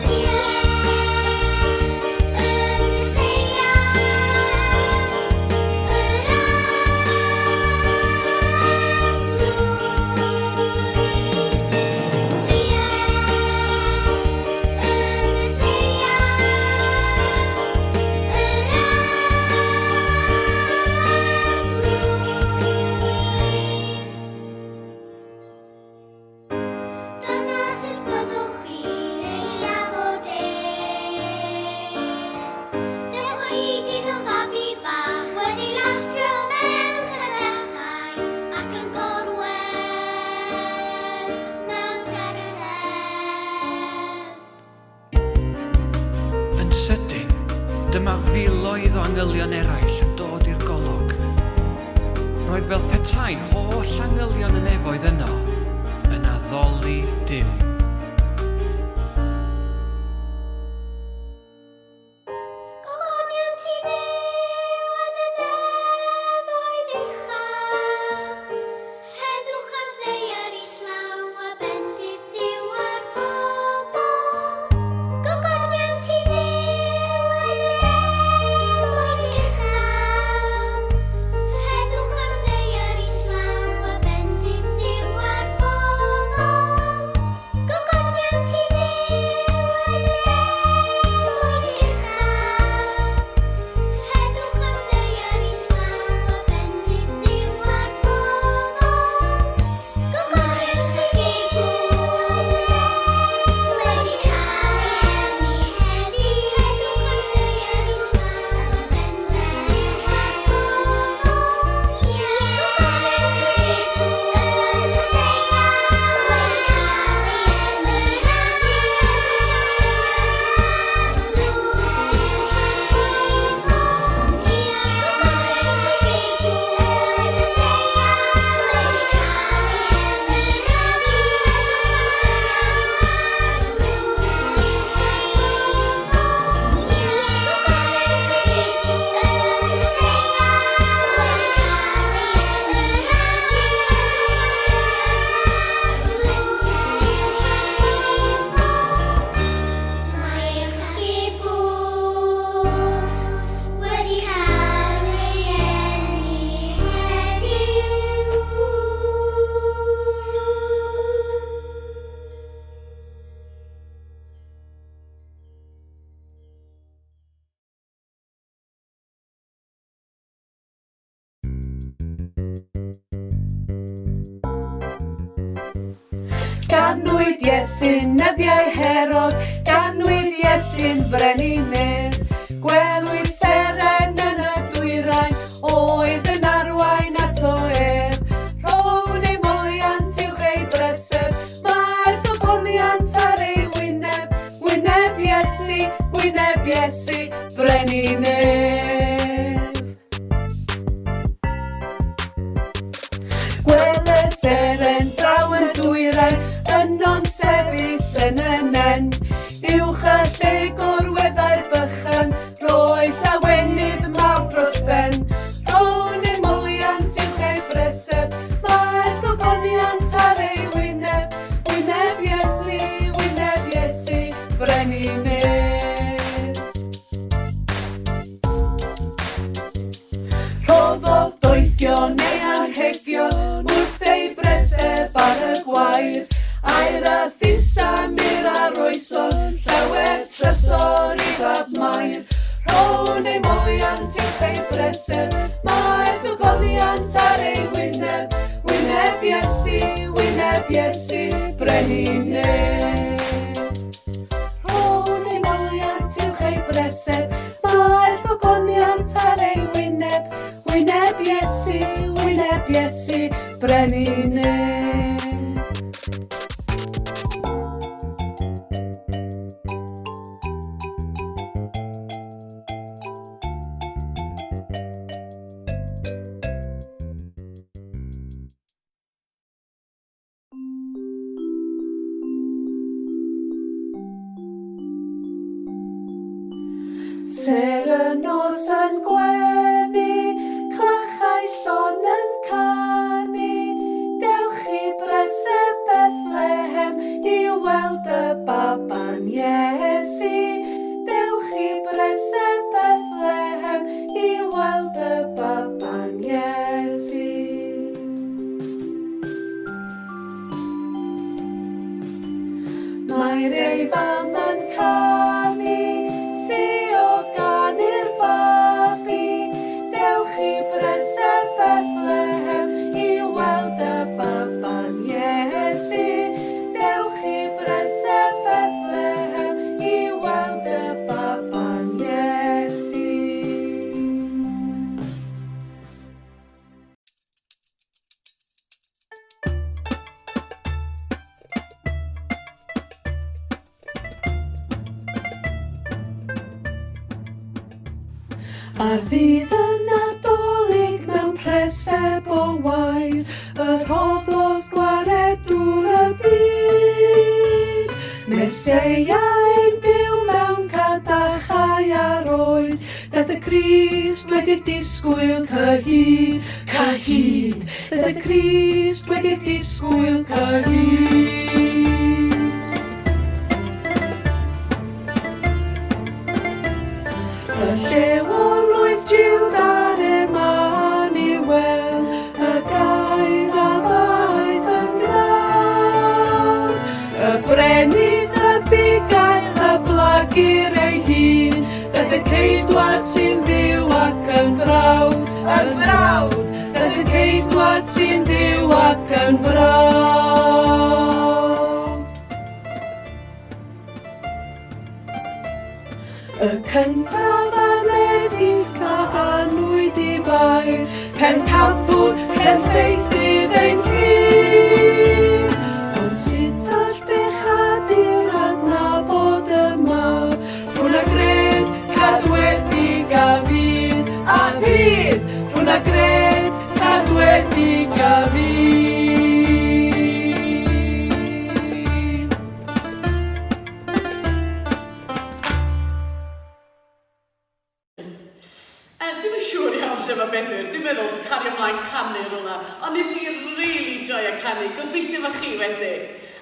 Speaker 7: Ie, y Meseia, yr Arglwydd. Ie, y Meseia, yr Arglwydd. Dyma sut byddwch chi'n ei nabod e. Dewch o hyd iddo fabi bach wedi lapio mewn cadachau ac yn gorwedd mewn preseb.
Speaker 10: Yn sydyn, dyma filoedd o angylion eraill yn dod i'r golwg. Roedd fel petai holl angylion y nefoedd yno, yn addoli Duw.
Speaker 7: Gogoniant i Dduw yn y nefoedd uchaf, heddwch ar ddaear islaw a bendith Duw ar bobl. Gogoniant i Dduw yn y nefoedd uchaf, heddwch ar ddaear islaw a bendith Duw ar bobl.
Speaker 11: Ganwyd Iesu'n nyddiau Herod, ganwyd Iesu'n frenin nef. Gwelwyd seren yn y dwyrain, oedd yn arwain ato ef. Rhown ei moliant uwch ei breseb, mae'r gogoniant ar ei wyneb. Wyneb Iesu, wyneb Iesu, brenin nef. Gwel y seren draw yn y dwyrain, yno'n sefyll yn y nen. Uwch y lle gorweddai'r bychan, rhoi llawenydd mawr dros ben. Rhown ei moliant uwch ei breseb, mae'r gogoniant ar ei wyneb. Wyneb Iesu, wyneb Iesu, brenin nef. Rhoddodd doethion ei anrhegion wrth ei breseb ar y gwair, aur a thus a mur a roeson, llawer trysor i fab Mair. Rhown ei moliant uwch ei breseb, mae'r gogoniant ar ei wyneb, wyneb Iesu, wyneb Iesu, brenin nef. Rhown ei moliant uwch ei breseb, Mae'r gogoniant ar ei wyneb, wyneb Iesu, wyneb Iesu, brenin nef. Ser y nos yn gwenu, clychau llon yn canu, dewch i breseb Bethlehem i weld y baban Iesu. Dewch i breseb Bethlehem i weld y baban Iesu. Mae'r ei fam yn canu, si o ganu'r babi. Dewch i breseb Bethlehem i weld y baban Iesu. Dewch i breseb Bethlehem i weld y baban Iesu. Ar ddydd y Nadolig mewn preseb o wair, y rhoddodd gwaredwr y byd. Meseia ein Duw mewn cadachau ar oed, daeth y Crist wedi'r disgwyl cyhyd, cyhyd. Daeth y Crist wedi'r disgwyl cyhyd. Y llew o lwyth Jiwda'r Emmanuel, y gair a ddaeth yn gnawd. Y brenin, y bugail, y blagur ei hun, daeth y ceidwad sy'n dduw ac yn frawd, yn frawd, daeth y ceidwad sy'n dduw ac yn frawd. Y cyntaf anedig a anwyd i Fair, Pencampwr perffeithydd ein ffydd. Ond sut all bechadur adnabod y mab, Rhwng a gred cadwedig a fydd, a fydd, Rhwng a gred cadwedig a fydd.
Speaker 2: Yy, dwi'm yn siŵr iawn lle mae Bedwyr. Dwi'n meddwl cario mlaen canu rwla. Ond nes i rili joio canu. Gobeithio fo chi wedi.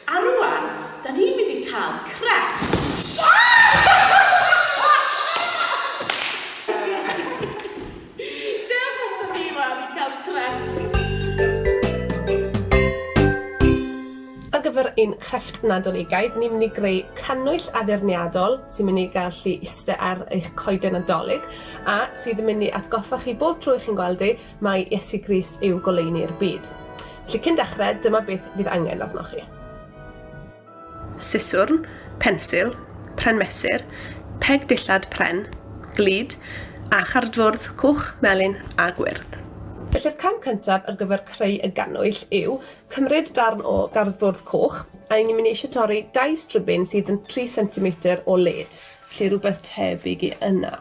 Speaker 2: A rwan, da ni'n mynd i cael crefft. Dewch ato ni wan i cael crefft.
Speaker 12: Ar gyfer ein crefft Nadoligaidd, ni'n mynd i greu cannwyll addurniadol sy'n mynd i gallu iste ar eich coeden Nadolig a sydd yn mynd i atgoffa chi bob tro 'ych chi'n gweld 'i mai Iesu Grist yw goleuni'r byd. Felly cyn dechre, dyma beth fydd angen arnoch chi. siswrn, pensil, pren mesur, peg dillad pren, glud, a chardfwrdd coch, melyn a gwyrdd. Felly'r cam cyntaf ar gyfer creu y gannwyll yw cymryd darn o gardfwrdd coch a ni'n mynd i eisiau torri dau stribyn sydd yn 3 centimetr o led, felly rhywbeth tebyg i yna.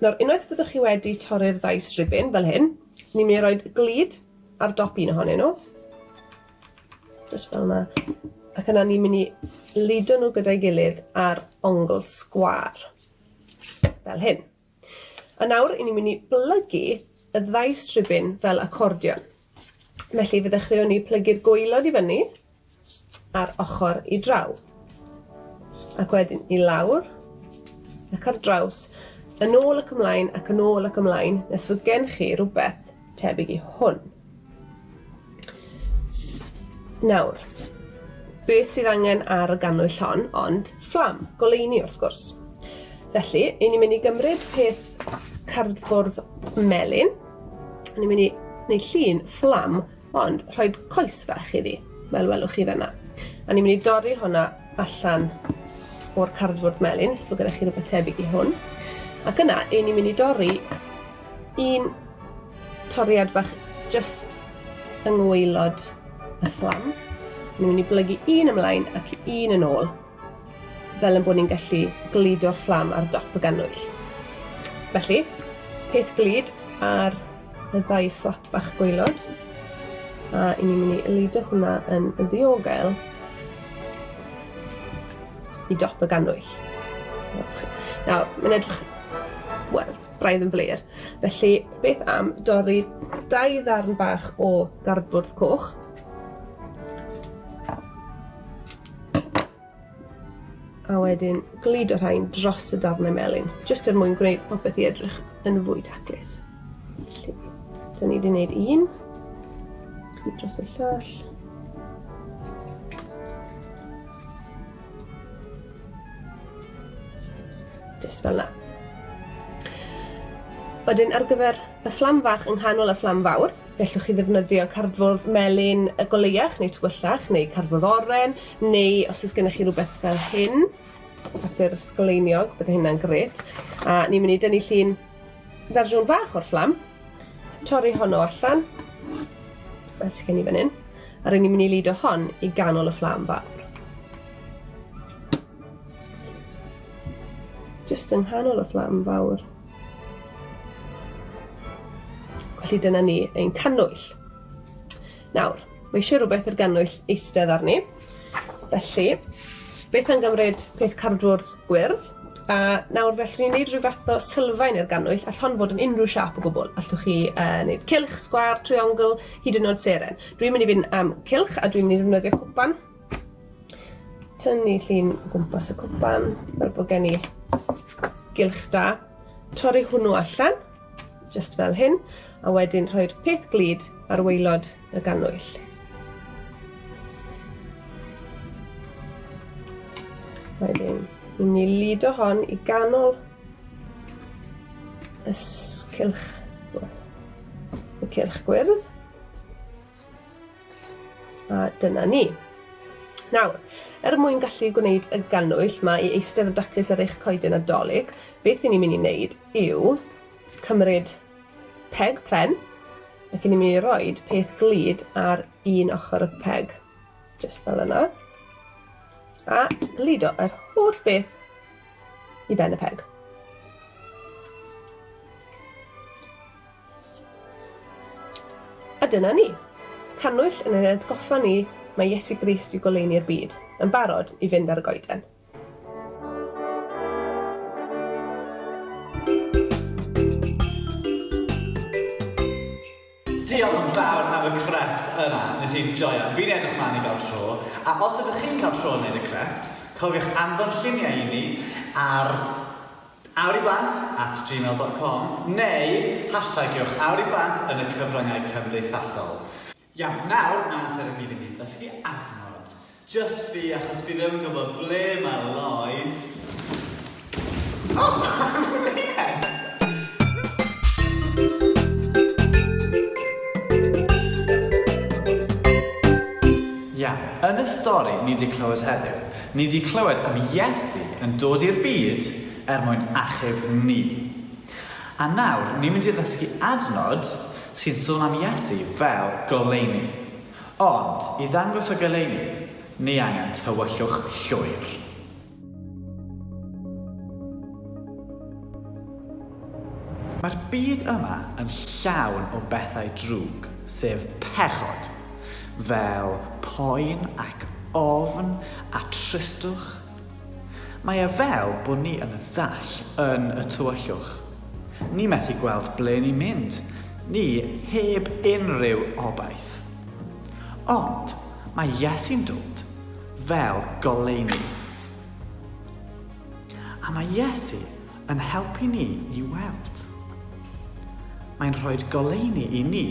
Speaker 12: Nawr unwaith byddwch chi wedi torri'r ddau stribyn fel hyn, ni'n mynd i roid glud ar dop un ohonyn nhw. Jyst fel 'na. Ac yna ni'n mynd i ludo nhw gyda'i gilydd ar ongl sgwâr. Fel hyn. A nawr 'yn ni'n mynd i blygu y ddau stribyn fel acordion. Felly fe ddechreuwn ni plygu'r gwaelod i fyny a'r ochr i draw. Ac wedyn i lawr ac ar draws, yn ôl ac ymlaen ac yn ôl ac ymlaen nes fod gen chi rwbeth tebyg i hwn. Nawr, beth sydd angen ar y gannwyll hon ond fflam, goleuni wrth gwrs. Felly, 'yn ni'n mynd i gymryd peth cardfwrdd melyn, ni'n mynd i neud llun fflam ond rhoid coes fach iddi, fel welwch chi fan'na. A ni'n mynd i dorri honna allan o'r cardfwrdd melyn, nes bod gyda chi rwbeth tebyg i hwn. Ac yna, 'yn ni'n mynd i dorri un toriad bach jyst yng ngwaelod y fflam. Ni'n mynd i blygu un ymlaen ac un yn ôl, fel ein bod ni'n gallu gludo'r fflam ar dop y gannwyll. Felly, peth glud ar y ddau fflap bach gwaelod, a 'yn ni'n mynd i ludo hwnna yn ddiogel i dop y gannwyll. Nawr, mae'n edrych, wel, braidd yn flêr. Felly, beth am dorri dau ddarn bach o gardfwrdd coch? A wedyn gludo rhain dros y darnau melyn, jyst er mwyn gwneud popeth i edrych yn fwy taclus. Felly, 'dan ni 'di neud un. Dwi dros y llall. Jyst fel 'na. Wedyn ar gyfer y fflam fach yng nghanol y fflam fawr, gellwch chi ddefnyddio cardfwrdd melyn y goleuach neu tywyllach neu cardfwrdd oren neu os o's gennych chi rwbeth fel hyn, papur sgleiniog, bydde hynna'n grêt. A ni'n myn' i dynnu llun fersiwn fach o'r fflam, torri honno allan, fel sy gen i fan 'yn, a rŷn ni'n myn' i ludo hon i ganol y fflam fawr. Jyst yng nghanol y fflam fawr. Felly dyna ni ein cannwyll. Nawr, mae eisiau rhywbeth i'r gannwyll eistedd arni. Felly, beth am gymryd peth cardfwrdd gwyrdd? A nawr fe allwn ni wneud rhyw fath o sylfaen i'r gannwyll, all hon fod yn unrhyw siâp o gwbl. Allwch chi uh, wneud cylch, sgwâr, triongl, hyd yn oed seren. Dwi'n mynd i fynd am cylch a dwi'n mynd i ddefnyddio cwpan. Tynnu llun o gwmpas y cwpan fel bod gen i gylch da. Torri hwnnw allan, jyst fel hyn, a wedyn rhoi'r peth glud ar waelod y gannwyll. Wedyn, ni'n mynd i ludo hon i ganol y cylch, y cylch gwyrdd. A dyna ni. Nawr, er mwyn gallu gwneud y gannwyll 'ma i eistedd yn daclus ar eich coeden Nadolig, beth 'yn ni'n mynd i wneud yw cymryd peg pren ac 'yn ni'n mynd i roid peth glud ar un ochr y peg, jyst fel yna, a gludo yr holl beth i ben y peg. A dyna ni. Cannwyll yn ein atgoffa ni mai Iesu Grist yw goleuni'r byd, yn barod i fynd ar y goeden.
Speaker 1: Diolch yn fawr am y crefft yna, nes i joio. Fi'n edrych mlaen i gael tro, a os ydych chi'n cael tro yn neud y crefft, cofiwch anfon lluniau i ni ar Awriblant at gmail dot com neu hashtagiwch awriblant yn y cyfryngau cymdeithasol. Iawn, nawr mae amser i mi fynd i ddysgu adnod. Jyst fi, achos fi ddim yn gwybod ble mae Lois. O! Luned! Iawn. Iawn, yn y stori ni 'di clywed heddiw, ni 'di clywed am Iesu yn dod i'r byd er mwyn achub ni. A nawr, ni'n mynd i ddysgu adnod sy'n sôn am Iesu fel goleuni. Ond, i ddangos y goleuni, ni angen tywyllwch llwyr. Mae'r byd yma yn llawn o bethau drwg, sef pechod, fel poen ac ofn a tristwch. Mae e fel bod ni yn ddall yn y tywyllwch. Ni methu gweld ble ni'n mynd. Ni heb unrhyw obaith. Ond mae Iesu'n dod fel goleuni. A mae Iesu yn helpu ni i weld. Mae'n rhoi goleuni i ni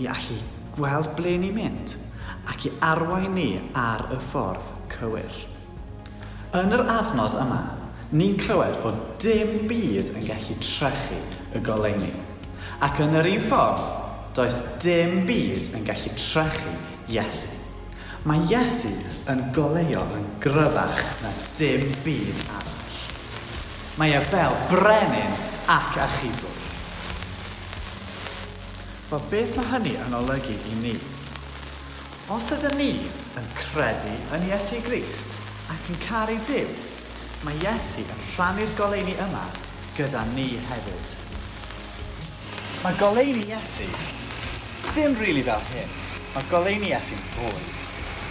Speaker 1: i allu gweld ble ni'n mynd ac i arwain ni ar y ffordd cywir. Yn yr adnod yma, ni'n clywed fod dim byd yn gallu trechu y goleuni. Ac yn yr un ffordd, does dim byd yn gallu trechu Iesu. Mae Iesu yn goleuo yn gryfach na dim byd arall. Mae e fel brenin ac achubwr. Wel, beth mae hynny yn olygu i ni? Os ydyn ni yn credu yn Iesu Grist ac yn caru Duw, mae Iesu yn rhannu'r goleuni yma gyda ni hefyd. Mae goleuni Iesu ddim rili fel hyn, mae goleuni Iesu'n fwy,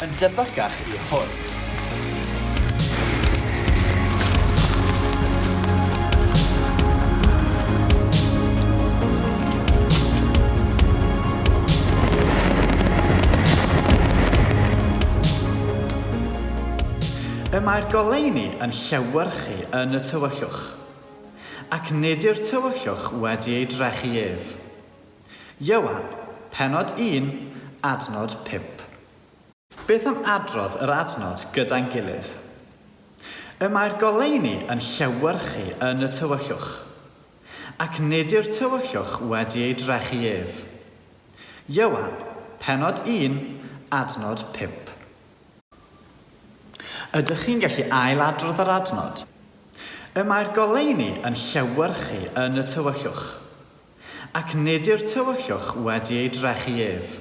Speaker 1: yn debycach i hwn. Y mae'r goleuni yn llewyrchu yn y tywyllwch. Ac nid yw'r tywyllwch wedi ei drechu ef. Ioan, pennod 1, adnod 5. Beth am adrodd yr adnod gyda'n gilydd? Y mae'r goleuni yn llewyrchu yn y tywyllwch, ac nid yw'r tywyllwch wedi ei drechu ef. Ioan, pennod 1, adnod 5. Ydych chi'n gallu ail-adrodd yr adnod? Y mae'r goleuni yn llewyrchu yn y tywyllwch, ac nid yw'r tywyllwch wedi ei drechu ef.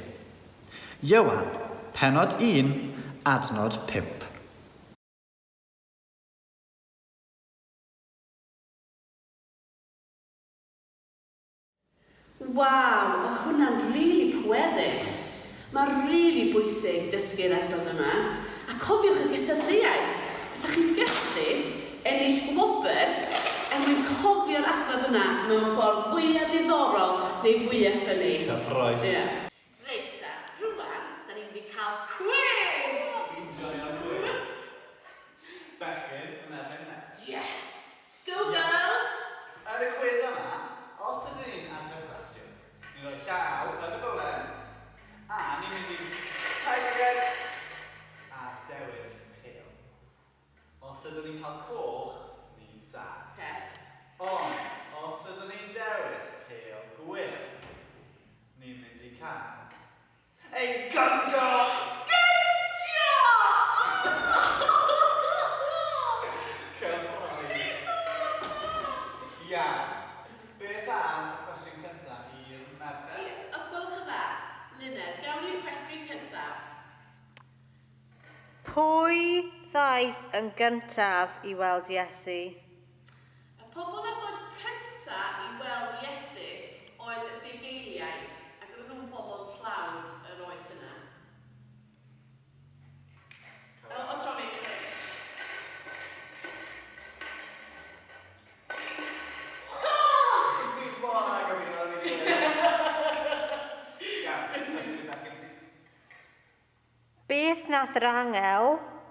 Speaker 1: Ioan, pennod 1, adnod 5.
Speaker 2: Waw, oedd hwnna'n rili pwerus! Mae'n rili bwysig dysgu'r adnodd yma. A cofiwch y gystadleuaeth! Fysa chi'n gallu ennill gwobr er mwyn cofio'r adnodd yna mewn ffordd fwya diddorol neu fwya ffyni.
Speaker 1: Cyffrous!
Speaker 2: Ie. Reit ta, rŵan, da ni'n mynd i cael cwis!
Speaker 1: Fi'n joio'r cwis! Bechgyn yn erbyn merched.
Speaker 2: Yes! Go girls!
Speaker 1: Yn y cwis yma, os ydyn ni'n ateb cwestiwn, ni'n rhoi llaw yn y bowlen, a ni'n mynd i cerdded a dewis pêl. Os ydyn ni'n cael coch, ni'n saff.
Speaker 2: Ocê.
Speaker 1: Ond, os ydyn ni'n dewis pêl gwyrdd, ni'n mynd i cael Ein gynjo!
Speaker 2: Gynjo!
Speaker 1: Cyffrous! Iawn. Beth am y cwestiwn cyntaf i'r merched?
Speaker 2: Ie, os gwelwch yn dda. Luned, gawn ni'r cwestiwn cyntaf.
Speaker 3: Pwy ddaeth yn gyntaf i weld Iesu?
Speaker 2: Y pobl nath ddod cynta i weld Iesu oedd y bugeiliaid, ac oedden nhw'n bobl tlawd yr oes yna. O, o tro fi, sori. Coch!
Speaker 1: Ti mor agos i hwnna, fi'n credu. Iawn, cwestiwn i bechgyn, plîs.
Speaker 3: Beth nath yr angel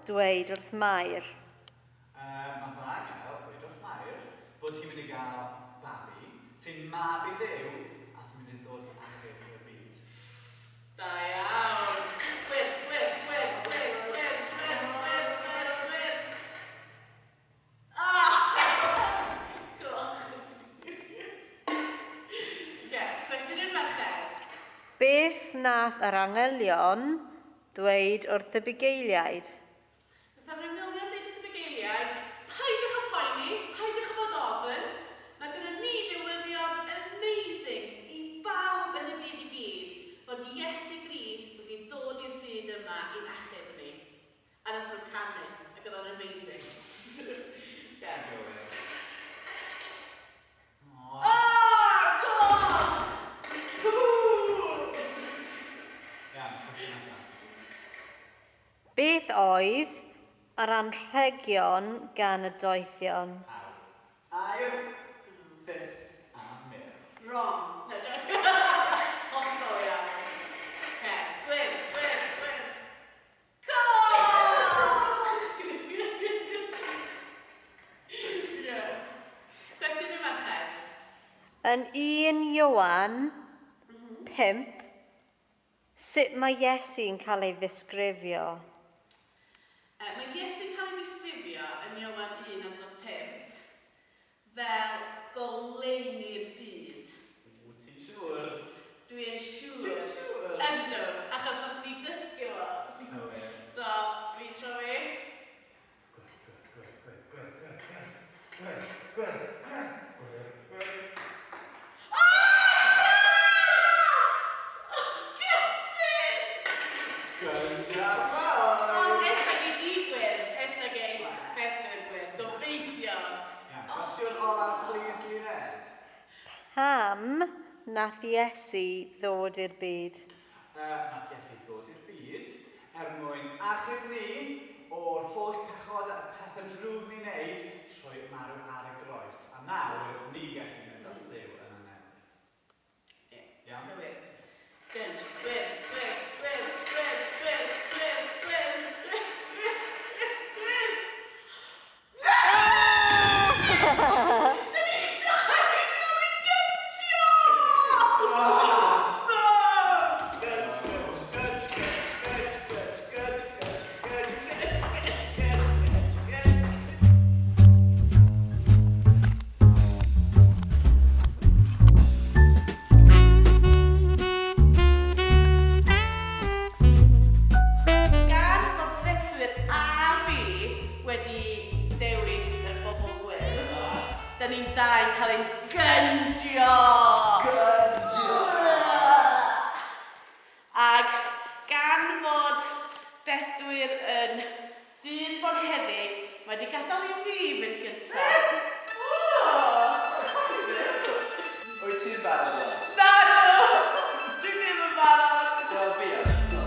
Speaker 3: dweud wrth Mair?
Speaker 1: Yym, nath yr angel ddweud wrth Mair bod hi'n mynd i gael babi sy'n mab i Dduw a sy'n mynd i ddod i achub y byd.
Speaker 2: Da iawn! Gwyrdd, gwyrdd, gwyrdd, gwyrdd, gwyrdd, gwyrdd, gwyrdd, gwyrdd, gwyrdd. Ah! Coch. Oce, cwestiwn i'r merched.
Speaker 3: Beth nath yr angylion ddweud wrth y bugeiliaid?
Speaker 2: Nath yr angylion ddeud wrth y bugeiliaid, Peidiwch â phoeni, peidiwch â bod ofn, mae gynnon ni newyddion amazing i bawb yn y byd i gyd, fod Iesu Grist wedi dod i'r byd yma i'n achub ni. A nath nhw canu, ac oedd o'n amazing. Ie. O! Coch! Ww!
Speaker 1: Iawn, cwestiwn nesaf.
Speaker 3: Beth oedd yr anrhegion gan y doethion?
Speaker 1: Aur, thus a myrrh.
Speaker 2: Wrong. Na, joke. Hollol iawn. Oce, gwyrdd, gwyrdd, gwyrdd. Coch! Ie. Cwestiwn i'r merched.
Speaker 3: Yn 1 Ioan 5, Sut mae Iesu'n cael ei ddisgrifio?
Speaker 2: Mae Iesu'n cael ei ddisgrifio yn Ioan 1 adnod 5 fel goleuni'r byd.
Speaker 1: Wyt ti'n siŵr?
Speaker 2: Dwi yn siŵr.
Speaker 1: Ti'n siŵr?
Speaker 2: Yndw, achos nathon ni dysgu fo.
Speaker 1: Cywir.
Speaker 2: So, fi tro fi.
Speaker 1: Gwyrdd, gwyrdd, gwyrdd, gwyrdd, gwyrdd, gwyrdd, gwyrdd, gwyrdd, gwyrdd, gwyrdd, gwyrdd.
Speaker 2: Get it!
Speaker 1: Good job, Lois!
Speaker 2: Ond ella gei di gwyrdd, ella gei Bedwyr gwyrdd, gobeithio.
Speaker 1: Iawn, cwestiwn olaf, please, Luned.
Speaker 3: Pam nath Iesu ddod i'r byd?
Speaker 1: Yy, nath Iesu ddod i'r byd er mwyn achub ni o'r holl pechod a pethau drwg ni'n neud trwy marw ar y groes. A nawr, ni gallu mynd at Duw yn y nefoedd.
Speaker 2: Ie.
Speaker 1: Iawn?
Speaker 2: Cywir. Gynj, gwyrdd, gwyrdd, gwyrdd, gwyrdd, gwyrdd, gwyrdd, gwyrdd, gwyrdd, gwyrdd, gwyrdd, gwyrdd. Da ni dau yn cael ein gynjio! Na! Gynj, gynj, gynj, gynj, gynj, gynj, gynj, gynj, gynj, gynj, gynj, gynj, gynj, gynj. Gan fod Bedwyr a fi wedi dewis y bobl gwyrdd, da ni'n dau cael ein gynjio!
Speaker 1: Gynjio!
Speaker 2: Ac gan fod Bedwyr yn ddyn bonheddig, mae wedi gadael i fi fynd gyntaf.
Speaker 1: Wyt ti'n barod, Lois?
Speaker 2: Nadw! Dwi ddim yn barod!
Speaker 1: Wel, fi yn, so.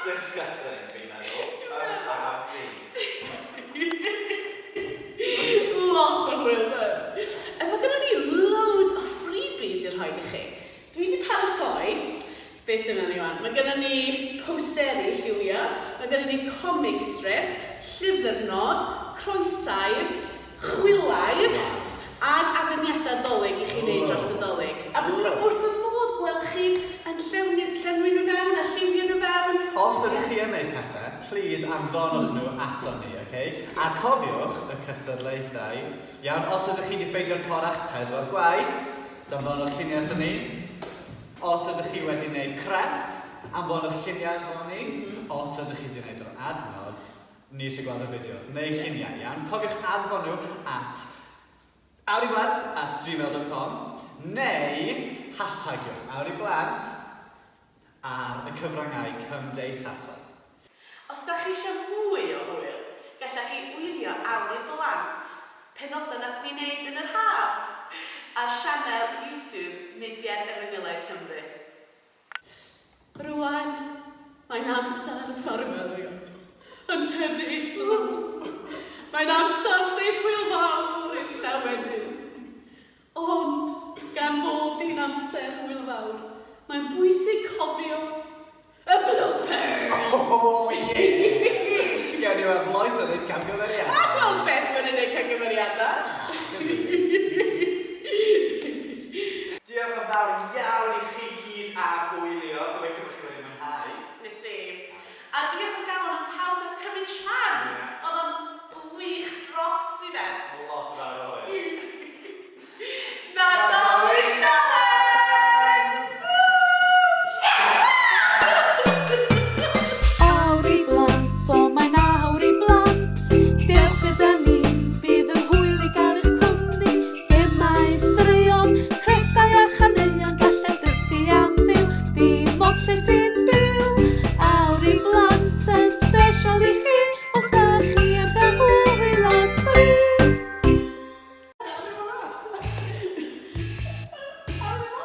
Speaker 1: Disgusting, fi'n meddwl. A fi.
Speaker 2: Lot o hwyl, do. A mae gennym ni loads o freebies i rhoi i chi. Dwi wedi paratoi, beth sy'n ni wan? Mae gennym ni posteri lliwio, mae gennym ni comic strip, llyfrnod, croesair, chwilair, ag addurniadau Dolig i chi wneud dros y Dolig. A byswn nhw wrth y modd gweld chi yn llenwi, llenwi nhw fewn a lliwio nhw fewn.
Speaker 1: Os ydych chi yn neud pethau, please anfonwch nhw aton ni, ok? A cofiwch y cystadlaethau. Iawn, os ydych chi wedi ffeindio'r corach pedwar gwaith, danfonwch lluniau aton ni. Os ydych chi wedi gwneud crefft, anfonwch lluniau aton ni. Os ydych chi wedi gwneud yr adnod, ni eisiau gweld y fideos neu lluniau, iawn? Cofiwch anfon nhw at awriblant@gmail.com neu hashtagiwch awriblant ar y cyfryngau cymdeithasol.
Speaker 2: Os da chi eisiau mwy o hwyl, gallech chi wylio Awr i Blant, penodau nath ni wneud yn yr haf, ar sianel YouTube Mudiad Efengylaidd Cymru. Rŵan, mae'n amser ffarwelio. Yn tydi, blant? Mae'n amser deud hwyl fawr i'r llawenydd. Ond, gan fod hi'n amser hwyl fawr, mae'n bwysig cofio y bloopers!
Speaker 1: Oh yeah! Gewn ni weld Lois yn neud camgymeriadau.
Speaker 2: A gweld Beth yn neud camgymeriadau.
Speaker 1: Diolch yn fawr iawn i chi gyd am wylio. Gobeithio bod chi wedi mwynhau.
Speaker 2: Nes i. A diolch o galon am pawb nath cymryd rhan. Oedd o'n wych dros i ben.
Speaker 1: Lot fawr o hwyl.
Speaker 2: Nadolig Llawen!
Speaker 11: Awr i blant, o mae'n awr i blant. Dewch gyda ni, bydd yn hwyl i gael eich cwmni. Gemau, straeon, crefftau a chaneuon, gallai dysgu am fyw, dim ots lle ti'n byw. Awr i blant yn sbesial i chi, os da chi am gael hwyl a sbri.
Speaker 2: Awr i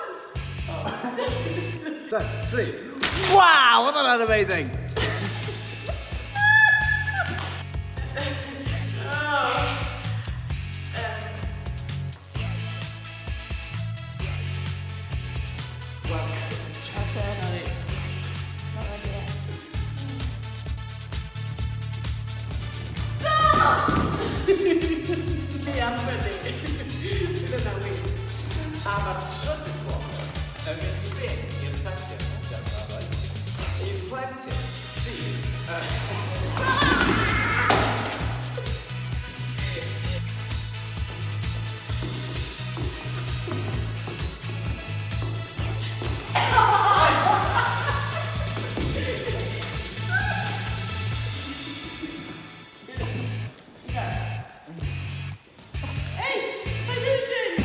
Speaker 2: blant!
Speaker 1: Dau, tri. Waw, oedd hwnna'n amazing!
Speaker 2: Ia, funny. Bydd hwnna'n wych.
Speaker 1: A mae'r trydydd gwobr yn mynd i fynd i'r plentyn, i'r plentyn sydd...
Speaker 2: Ei, finishing!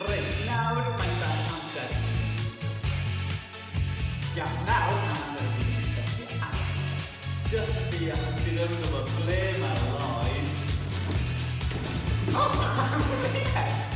Speaker 1: Reit, nawr mae'n dan amser. Iawn, nawr amser i fi dysgu adnod. Just fi, achos fi ddim yn gwybod ble mae Lois. Oh, Luned!